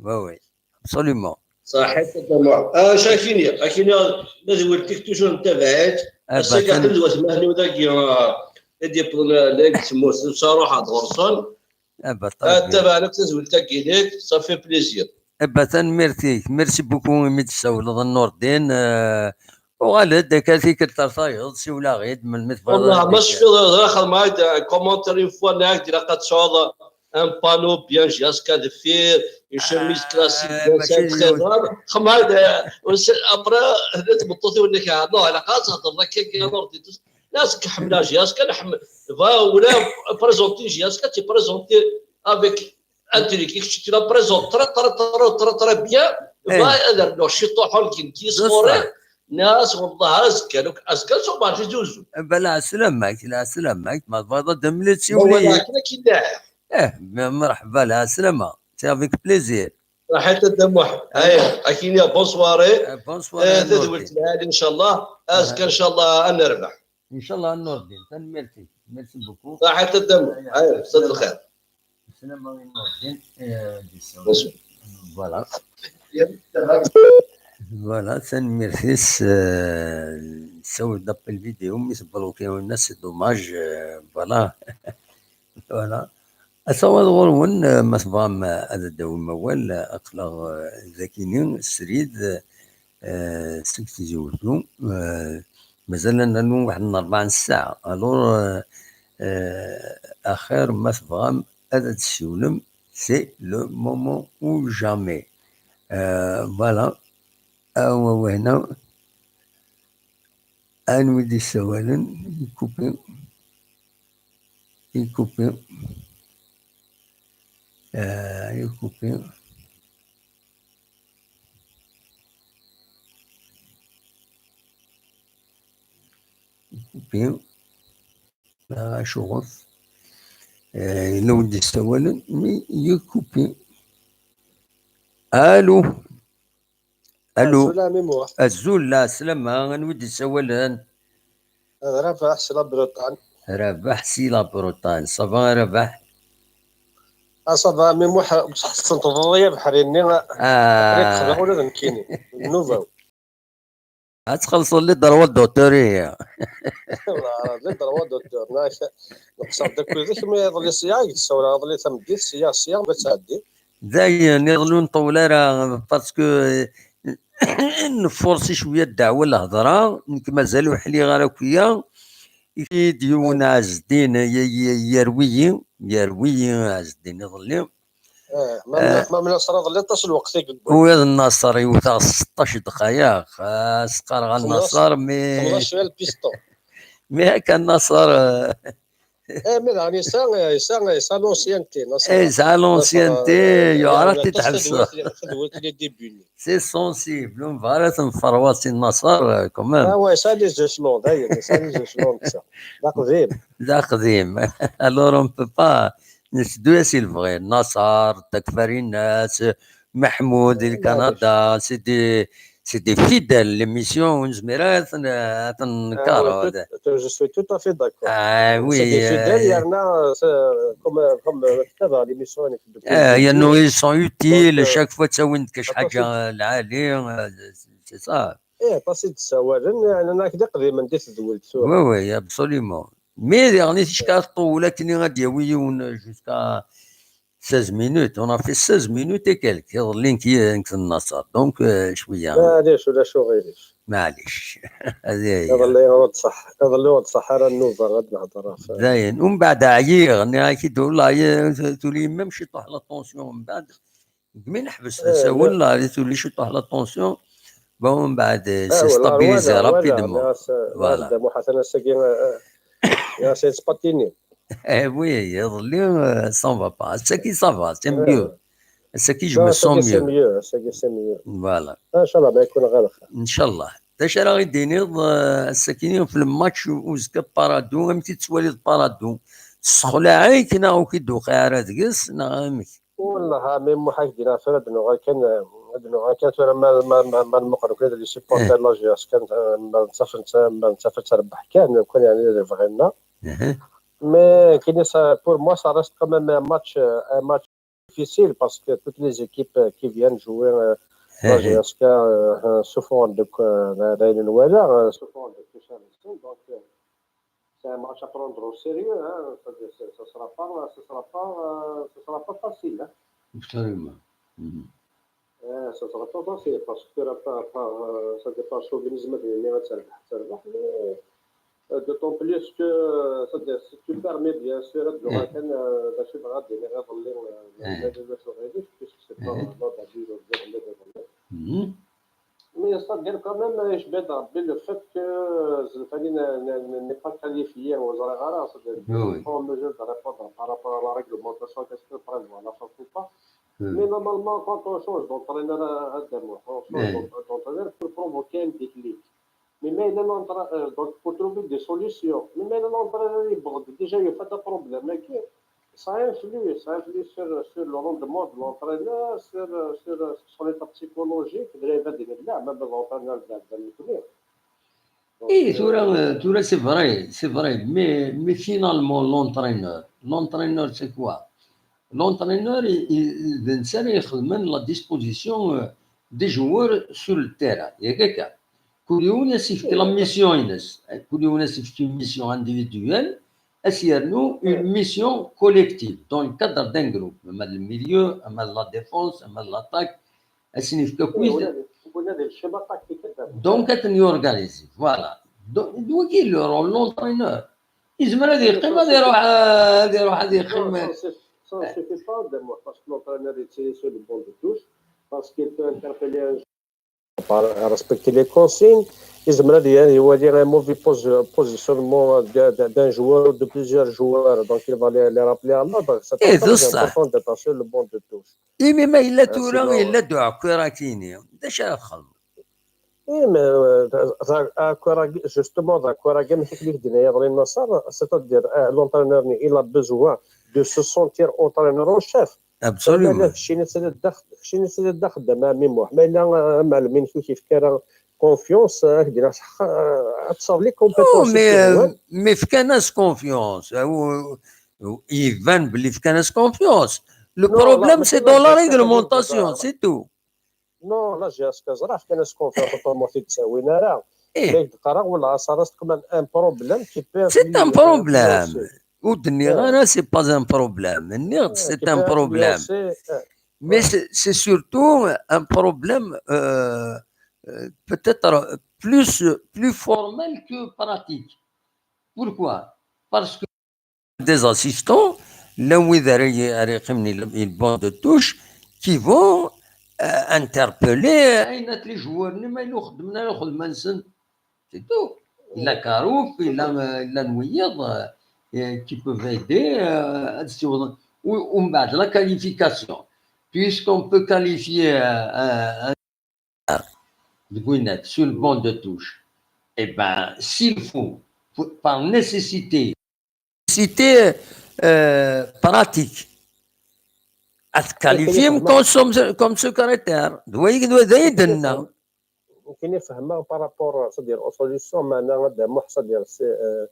Oui, oui, absolument. Ṣaḥit a Dda Muḥ. Ah, acu akini, akini, tadwilt-ik toujours ntabaɛ-itt. Ah, ass-agi atan aql-i d watmaten-iw dagi, ah, i d-yewwḍen, ah, dagi tmurt, netta ruḥeɣ-d ɣur-sen. Ah, bah, très bien. Ah, tabaɛen akk tadwilt-agi-inek, ça fait plaisir. Ah, bah, tanemmirt-ik. Merci beaucoup imi d-tessawleḍ a Nurdin. Ah, uɣal-d akka tikkelt ar tayeḍ, siwel-aɣ-id melmi tebɣiḍ. Wallah, ma tecfiḍ, ẓriɣ xedmeɣ-ak-d, ah, commentaire une fois, nniɣ-ak-d ilaq ad tesɛuḍ un panneau bien J S K deffir, une chemise classique, ah, bien mačči simple, très rare. Xedmeɣ-ak-d, euh, après, d tmeṭṭut-iw, nniɣ-ak, ah, non, ilaq ad thedreḍ akka, a Nurdin. Nniɣ-as ḥemmleɣ J S K, nḥemmel, voilà, présenter J S K, tu présenter avec un truc, tu la présentes très, très, très, très, très bien. Eh. Va, ad rnuɣ ciṭuḥ, ur d-yenki sɣur-i. Nniɣ-as, wallah, azekka, azekka, ad tuɣ Tizi Uzzu. Eh ben, lɛeslama-k, lɛeslama-k, ma tebɣiḍ ad d-temliḍ, siwel-iyi. Voilà, akken, akken. Eh, m-, merḥba, lɛeslama. C'est avec plaisir. Ṣaḥit a Dda Muḥ. Aya, akini, bonne soirée. Eh, bonne soirée, eh, a Nurdin. Tadwilt lɛali, ncallah. Azekka, ncallah, ad nerbeḥ. Ncallah a Nurdin. Tanemmirt-ik. Merci beaucoup. Ṣaḥit a Dda Muḥ. Aya, aya, s lxir. Slam a Nurdin. Eh, di ssawal. Bonsoir. Voilà. Voilà, tanemmirt-is, eh, nessawel-d appel vidéo, mi tbloqué winna, c'est dommage, eh, voilà. Voilà. Asawaḍ ɣur-wen, eh, ma tebɣam, eh, ad d-tawim awal, eh, aql-aɣ, eh, dakini, srid, eh, Euh, seg Tizi Wezzu, euh, mazal ad nernu waḥed n rebɛa n ssaɛa. Alors, euh, euh, axir ma tebɣam ad d-tessiwlem, c'est le moment ou jamais. Euh, voilà. Awa wehna. Anwi d-yessawalen? Ikupi. Ikupi. Ah, ikupi. Ikupi. Ah, acuɣef? Ah, yella wi d-yessawalen, mi ikupi. Allô? Allô? Azul a Ɛmi Muḥ. Azul, la, slama, anwi d-yessawalen? D Rabaḥ si la Bretagne. Rabaḥ si la Bretagne. Ça va, Rabaḥ? Ah, ça va, a Ɛmi Muḥ, ur ttḥessenteḍ ara abeḥri-nni, ah, aql-i qebleɣ ula d nekkini, d nnuba-w. Ad txellṣeḍ les droits d'auteur, ihi. Les droits d'auteur, neɣ neqseɣ-d akk yid-k, mi iḍelli sya i d-ssawleɣ, iḍelli tameddit sya, sya, ad tɛeddi. Dayen, iḍelli ur nṭewwel ara, parce que nfursi cwiya ddeɛwa lhedra, nekk mazal ur ḥliɣ ara akk-ya. Ikid yiwen Ɛezdin, y-, y-, yerwi-yi, yerwi-yi Ɛezdin iḍelli. Eh, ma mla-, ma mla ṣṣra iḍelli aṭas n lweqt i yewwi. Wiyaḍ n Naṣer yewwet-aɣ seṭṭac dqayeq. Ah, s-qqareɣ a Naṣer, mais xelleṣ cwiya lpiston. Mais akka Naṣer, eh, Eh, mais daɣen yesɛa, yesɛa, yesɛa l'ancienneté, Naṣer. Eh, yesɛa l'ancienneté, Naṣer, eh, yuɛer ad t-id-tḥebseḍ. Tadwilt, tadwilt les débuts-nni. C'est sensible, ur nebɣi ara ad t-nferwa si Naṣer, eh, quand même. Ah ouais, yesɛa les échelons, dayen, yesɛa les échelons, netta. D aqdim. D aqdim. Alors, on peut pas, nteddu-as i lebɣi. Naṣer, Takfarinas, Meḥmud, di Canada, c'est des, c'est des fidèles, l'émission, ur nezmir ara ad ten-, ad ten-nker. Ah, oui, tout, je suis tout à fait d'accord. Ah, oui, c'est des fidèles, euh, yerna, euh, comme, comme, euh, ktabeɣ l'émission, euh, yerna ils sont utiles, donc, euh, chaque fois ttawin-d kra n ḥaǧa lɛali, euh, c'est ça. Eh, aṭas i d-ssawalen, yeɛni, ak d iqdimen di tedwilt tura. Oui, oui, absolument. Mais daɣen i ticka tṭewwel akken ad d-yawi yiwen jusqu'à seize minutes. On a fait seize minutes et quelques. Iḍelli nekk, nekk d Naṣer. Donc, euh, cwiya. Maɛlic, ulac uɣilif. Maɛlic. Iḍelli ur d-ṣaḥ-, iḍelli ur d-ṣaḥ ara nnuba ad nehder ɣef. Dayen. Umbeɛd ɛyiɣ, nniɣ-ak-id, wallah, tuli même ciṭuḥ la tension umbeɛd. Deg mi neḥbes d asawen, la, tuli ciṭuḥ la tension. Bon, mbeɛd, eh, c'est stabilisé rapidement. Voilà. Muḥ atan ass-agi, eh, eh, c'est Spatini. Eh oui, iḍelli, euh, ça va pas. Ass-agi, ça va, c'est mieux. Ass-agi, je me sens mieux. Ass-agi, c'est mieux. Voilà. Inchallah, ma yekun ɣer lxir. Inchallah. D acu ara ɣ-d-tiniḍ, euh, ass-agi, ɣef lmatch uzekka Paradou, amek i tettwaliḍ Paradou? Tessexlaɛ-ik neɣ ur k-id-tuqiɛ ara deg-s, neɣ amek? Wallah, a Ɛmi Muḥ, ad k-d-iniɣ tura, ad nuɣal kan, ad nuɣal kan tura ma, ma, ma, ma nmuqel akk d les supporters n la G S kan, ma nettaf-, ma nettaf-, ad terbeḥ kan, kan, yeɛni, d lebɣi-nneɣ. Mais, kini, ça, pour moi, ça reste quand même un match, euh, un match difficile parce que toutes les équipes, euh, qui viennent jouer, euh, la G S K, euh, euh, souffrent de, euh, d ayen nwala, euh, souffrent de tout ça, donc, euh, c'est un match à prendre au sérieux, hein. Ça, ça, ça sera pas, ça sera pas, euh, ça sera pas facile, hein. Absolument. Euh, ça sera pas facile parce que la, par, par, euh, ça dépend, chauvinisme, mais, euh, d'autant plus que, euh, c'est-à-dire, si tu permets, bien sûr, de, euh, d'acheter, euh, puisque c'est pas, mais c'est-à-dire quand même, euh, je vais rappeler le fait que, euh, Zelfani n'a, n'a, n'a, n'est pas qualifié aux Aragara, c'est-à-dire, oui, oui, pas en mesure de répondre par rapport à la réglementation, qu'est-ce que prévoit la FIFA ou pas. Hmm. Mais normalement, quand on change d'entraîneur à, à deux mois, on change d'en-, d'entraîneur pour provoquer un déclic. Mais, mais il est en train, euh, donc, pour trouver des solutions. Mais, mais l'entraîneur, il borde. Déjà, il y a pas de problème. Mais que, ça influe, ça influe sur, sur le rendement de l'entraîneur, sur, sur, sur son état psychologique, de l'état de l'âme, même l'entraîneur de, de, de, eh, tura, tura, c'est vrai, c'est vrai. Mais, mais finalement, l'entraîneur, l'entraîneur, c'est quoi? L'entraîneur, i, i, d netta ara ixedmen la disposition, euh, des joueurs sur le terrain. Yak akka. Kul yiwen ad s-yefk la mission-ines. Kul yiwen ad s-yefk une mission individuelle, ad s-yernu une mission collective dans le cadre d'un groupe. Ama d le milieu, ama d la défense, ama d l'attaque, ad s-nefk akkit. Wala d le schéma tactique. Donc, ad ten-yorganizi. Voilà. Donc, d wagi le rôle l'entraîneur. Yezmer ad yeqqim, ad iruḥ, ad iruḥ, ad yeqqim. Non, ça, c'est- ça ne suffit pas, d'abord, parce que l'entraîneur est sur le banc de touche, parce qu'il peut interpeller un joueur, respecter les consignes. Yezmer ad y- ad iwali un mauvais pos- positionnement de- de- d'un joueur ou de plusieurs joueurs, donc il va les, les rappeler à l'ordre. C'est Eh, très d ṣṣeḥ. Important d'être sur le banc de touche. Imi ma yella Ah, tura sinon- yella-d uɛekkiṛ akini, d acu ara txedmeḍ? Oui, mais euh, justement, d'accord, c'est-à-dire euh, l'entraîneur, il a besoin de se sentir entraîneur en chef. Absolument. Kcini s-, kcini s-, d axeddam a Ɛemmi Muḥ. Ma yella, euh, amɛellem-inek ur k-yefki ara confiance, euh, ad k-d-iniɣ ṣṣeḥ, euh, ad tesɛuḍ les compétences. Non, mais, euh, mais fkan-as confiance. Euh, u- u- Iban belli fkan-as confiance. Le Non, problème, là, c'est mais dans la là, réglementation, là, c'est tout. Non, la J S K ẓriɣ fkan-as confiance, autrement ur t-id-ttawin ara. Eh, Mais qqareɣ wala ça reste quand même un problème qui peut c'est un influer, euh, problème. aussi. Ur d-nniɣ Ouais. ara, c'est pas un problème. Nniɣ-d, Ouais, c'est qui peut un influer problème. Aussi, euh, Mais ouais. c'est c'est surtout un problème euh, euh, peut-être plus, plus formel que pratique. Pourquoi ? Parce que des assistants, là où ils arrivent, ils vont de touche, qui vont euh, interpeller euh, les joueurs, c'est tout. Il a Karouf, il a, il a Nouyad, euh, qui peuvent aider euh, à suivre. Ou, ou la qualification. Puisqu'on peut qualifier euh, un, un sur le banc de touche, eh ben, s'il faut, pour- par nécessité, nécessité euh, pratique, à se qualifier comme, comme secrétaire. D wayen d wayen d-nna. Nekkini fehmeɣ par rapport, c'est-à-dire, aux solutions, meɛna ad d-amuḥ, c'est-à-dire, c'est, euh,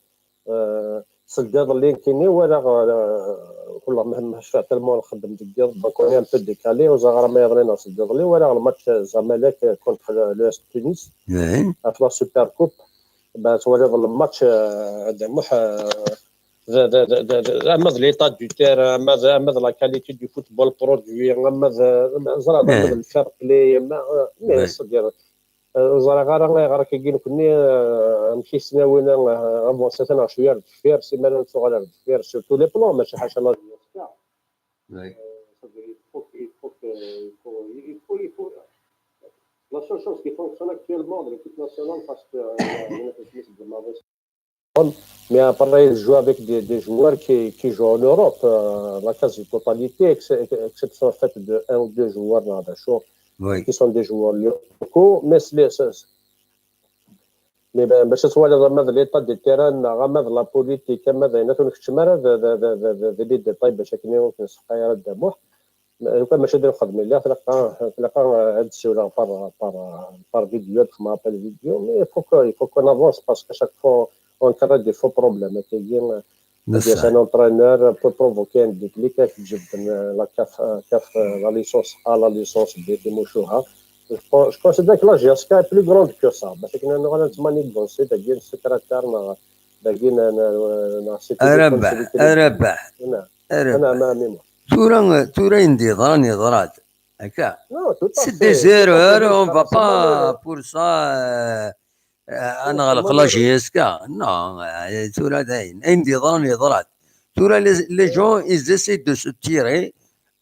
euh, seld iḍelli nekkini walaɣ, euh, wala ma cfiɣ tellement nxeddem deg yiḍ, donc on est un peu décalé, ur ẓriɣ ara ma iḍelli neɣ seld iḍelli, walaɣ le match Zamalek contre le, le S Tunis, ɣef la Super Coupe, ben, twaliḍ le match, euh, ad d-amuḥ, euh, ama d l'état du terrain, ama d, ama d la qualité du football produit, ama d, ẓriɣ, ama d le fair play, ama, euh, mais, c'est-à-dire, euh, ur ẓriɣ ara ayɣer akka nekkni, euh, amek i s-nawin, euh, avancé-ten ɣer cwiya ar deffir, simmal ad nettuɣal ar deffir, sur tous les plans, mačči ḥaca la J S K. Euh, c'est-à-dire, il faut que, il faut que, il faut, il faut, il faut, la seule chose qui fonctionne actuellement dans l'équipe nationale, parce que, euh, Mais après, il joue avec des, des joueurs qui, qui jouent en Europe, euh, la quasi-totalité, ex-, exception faite de un ou deux joueurs, là, d'accord, qui sont des joueurs locaux, mais c'est, c'est, mais ben, باش توالي ama d l'état du terrain, ama d la politique, ama d ayen ur nekcem ara d, d, d, d, d, d les détails, باش akken ur k-nesseqay ara ddamuḥ. Lukan mačči d lxedma i lliɣ, tlaqa, tlaqa ad d-siwleɣ par, par, par vidéo, ad xedmeɣ appel vidéo, mais il faut que, il faut qu'on avance parce qu'à chaque fois on crée des faux problèmes. C'est-à-dire, un entraîneur peut provoquer un déclic, ad k-ǧebden la CAF, CAF, la licence A, la licence B, timucuha. Je, je considère que la J S K est plus grande que ça. Parce que nous avons un secrétaire, dagi, dagi, Arabeḥ, Arabeḥ. Arabeḥ. Tura, tura ayen d-yeḍran, yeḍra-d. Akka. C'est des erreurs, on va pas pour ça, euh, euh, ad neɣleq la J S K. Non, euh, tura d ayen. Ayen d-yeḍran, yeḍra-d. Tura, les, les gens, ils essaient de se tirer,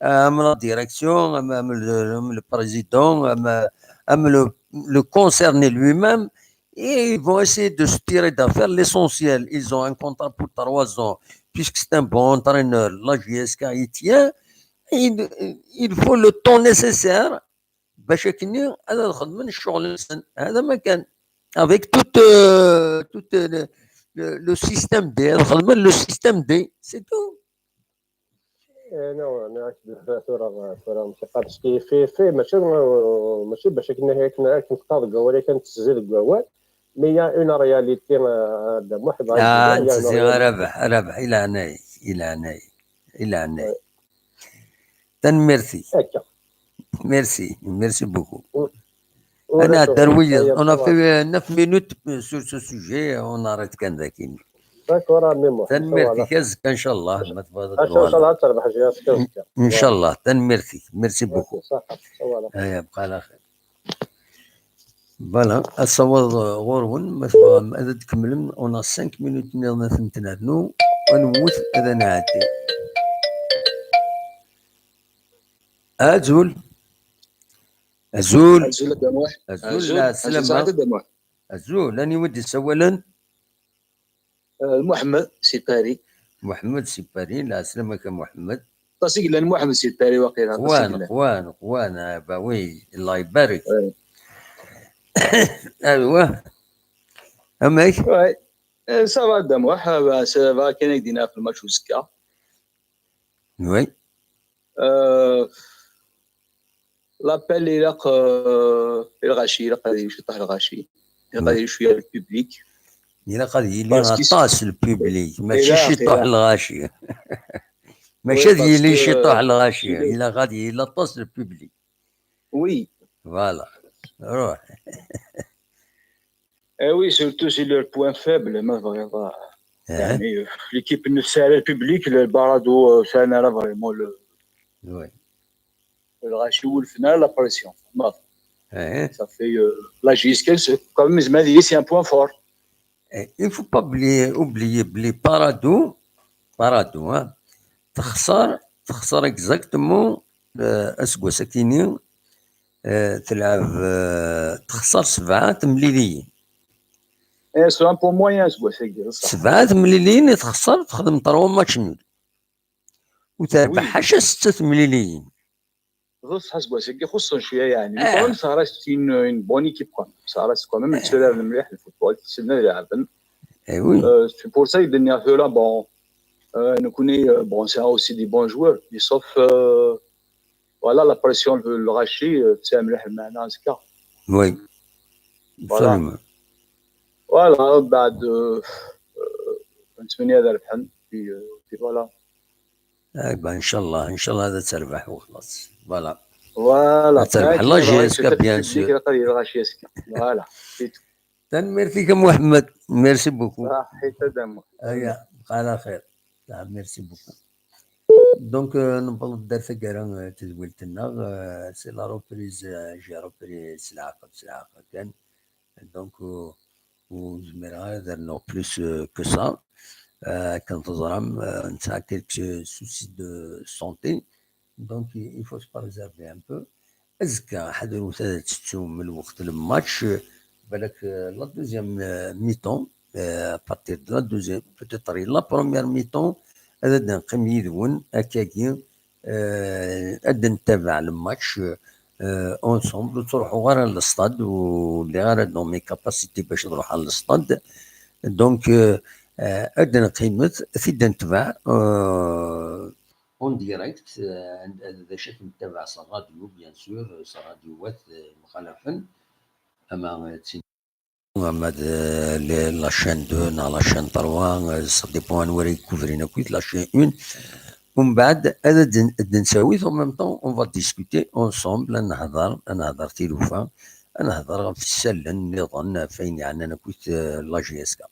euh, am la direction, am, am le, am le président, am, am le, le concerné lui-même. Et ils vont essayer de se tirer d'affaire. L'essentiel, ils ont un contrat pour trois ans, puisque c'est un bon entraîneur. La J S K, il tient. Il, il faut le temps nécessaire. باش akken ad xedmen ccɣel-nsen. هذا ما كان. Avec tout, euh, tout, euh, le, le, le système D, ad xedmen le système D, c'est tout. Eh, non, non, tura, tura, mačči qab ski fi, fi, mačči, mačči باش akken, akken, akken teqqar deg wawal, akken tezzi deg wawal. Mais il y a une réalité, euh, de Mohamed. Ah, il y a une réalité. Rabaḥ, Rabaḥ, i leɛnaya-k, i leɛnaya-k, i leɛnaya-k. Tanemmirt-ik. Akka. Merci, merci beaucoup. Ana, on a fait neuf minutes sur ce sujet, on arrête kan daki. D'accord, a Ɛemmi Muḥ. Tanemmirt-ik, azekka, inchallah, ma tebɣiḍ ad tuɣaleḍ. Inchallah, ad terbeḥ J S K azekka. Inchallah, tanemmirt-ik. Merci beaucoup. Aya, bqa ɛla xir. Voilà, asawaḍ ɣur-wen, ma tebɣam ad d-tkemmlem, on a cinq minutes nniḍen ad tent-nernu, ad nemmut ad nɛeddi. Azul. Azul. Azul a Dda Muḥ. Azul, azul, la azul, slama. Azul, aniwa d-isawalen? Euh, Mohamed, c'est Paris. Mohamed, c'est Paris, la slama-k a Mohamed. Aṭas i yellan Mohamed, c'est Paris, waqila, aṭas i yellan. Qwan, qwan, ah, bah oui, Allah ibarik. Ouais. Aywa. Amek? Ouais. Euh, ça va, Dda Muḥ, ah, bah, ça va, kan ak-d-iniɣ ɣef lmatch uzekka. Oui. Euh, l'appel ilaq, euh, i lɣaci, ilaq ad yili ciṭuḥ lɣaci. Ilaq ad yili cwiya le public. Ilaq ad yili aṭas le public, mačči ciṭuḥ lɣaci. Mačči ad yili ciṭuḥ lɣaci, ilaq ad yili aṭas le public. Oui. Voilà. Ruḥ. Eh oui, surtout c'est leur point faible, ma tebɣiḍ. يعني, l'équipe n sɛan le public, le Barado, euh, sɛan ara vraiment le, oui, lɣaci ur fnan la pression. Ma ça fait, euh, la J S K, c'est quand même, c'est un point fort. Eh, il faut pas oublier, oublier belli Barado, Barado, hein, texṣer, texṣer exactement, euh, aseggas akini, euh, telɛeb, euh, texṣer sebɛa temliliyin. Eh, c'est un point moyen aseggas-agi, ṣṣeḥ. Sebɛa temliliyin i texṣer, texdem trois matchs nuls. Ur terbeḥ ḥaca setta temliliyin. D ṣṣeḥ aseggas-agi xuṣṣen cwiya, يعني. Mais quand même, ça reste une, une bonne équipe, quand même. Ça reste quand même, tturaren mliḥ le football, ssnen ad lɛeben. Eh oui. Euh, c'est pour ça i d-nniɣ tura, bon, euh, nekkni, euh, bon, c'est aussi des bons joueurs, mais sauf, euh, voilà, la pression, le, lɣaci, euh, tesɛa mliḥ lmeɛna azekka. Oui. Voilà. Absolument. Voilà, بعد, euh, euh, nettmenni ad rebḥen, puis, euh, puis voilà. Eh ben, إن شاء الله، إن شاء الله ad terbeḥ وخلاص. Voilà. Voilà. Ad terbeḥ la J S K, bien sûr. Voilà, c'est tout. Tanemmirt-ik a Mohamed. Merci beaucoup. Saḥit a Dda Muḥ. Aya, bqa ɛla xir. Ah, merci beaucoup. Donc, euh, newweḍ-d ar taggara, euh, tedwilt-nneɣ, euh, c'est la reprise, euh, j'ai repris s leɛqel, s leɛqel kan. Donc, euh, ur zmireɣ ara ad rnuɣ plus, euh, que ça. Euh, akken teẓram, euh, nesɛa quelques soucis de santé. Donc, il faut se préserver un peu. Azekka, ḥadret ad tettum lweqt n lmatch, euh, balak, euh, la deuxième, euh, mi-temps, euh, à partir de la deuxième, peut-être la première mi-temps, ad d-neqqim yid-wen, akkagi, euh, ad d-nettabaɛ lmatch, euh, ensemble, ur ttruḥuɣ ara ɣer lestad, ur lliɣ ara dans mes capacités bac ad ruḥeɣ ɣer lestad. Donc, euh, euh, ad d-neqqimet, ad t-id-netbaɛ, euh, en direct, euh, d acu ad nettabaɛ s rradyu, bien sûr, s rradyuwat, euh, mxalafen, ama, euh, d tin-, ama d, euh, le-, la chaîne deux neɣ la chaîne trois, euh, ça dépend anwa ara yekuvrin akkit, la chaîne un. Umbeɛd, ad d-, ad d-nsawi, en même temps, on va discuter ensemble, ad nehder, ad nehder tilufa, ad nehder ɣef isallen nniḍen, ɣef ayen yeɛnan akkit, euh, la J S K.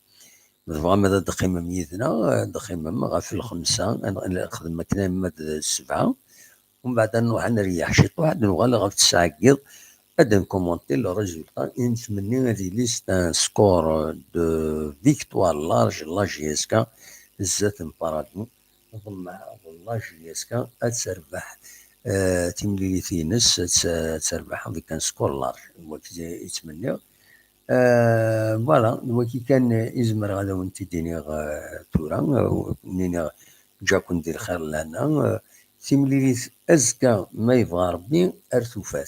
Ma tebɣam ad d-teqqimem yid-neɣ, ad d-teqqimem ɣef lxemsa, ad nexdem akken arma d ssebɛa. Umbeɛd ad nruḥ ad neryeḥ ciṭuḥ, ad nuɣal ɣef ttesɛa n yiḍ, ad nkumunti le résultat. I nettmenni ad yili c'est un score de victoire large, la J S K, zdat n Paradou. Ḍemmeɛ la J S K ad terbeḥ, euh, timlilit-ines, ad tt-, ad terbeḥ avec un score large. Wagi i ttmenniɣ. Euh, voilà, d wagi kan i zemreɣ ad awen-t-id-iniɣ, euh, tura, euh, ur ken-iniɣ ǧǧa-ken di lxir lehna, euh, timlilit azekka ma yebɣa Rebbi ar tufat.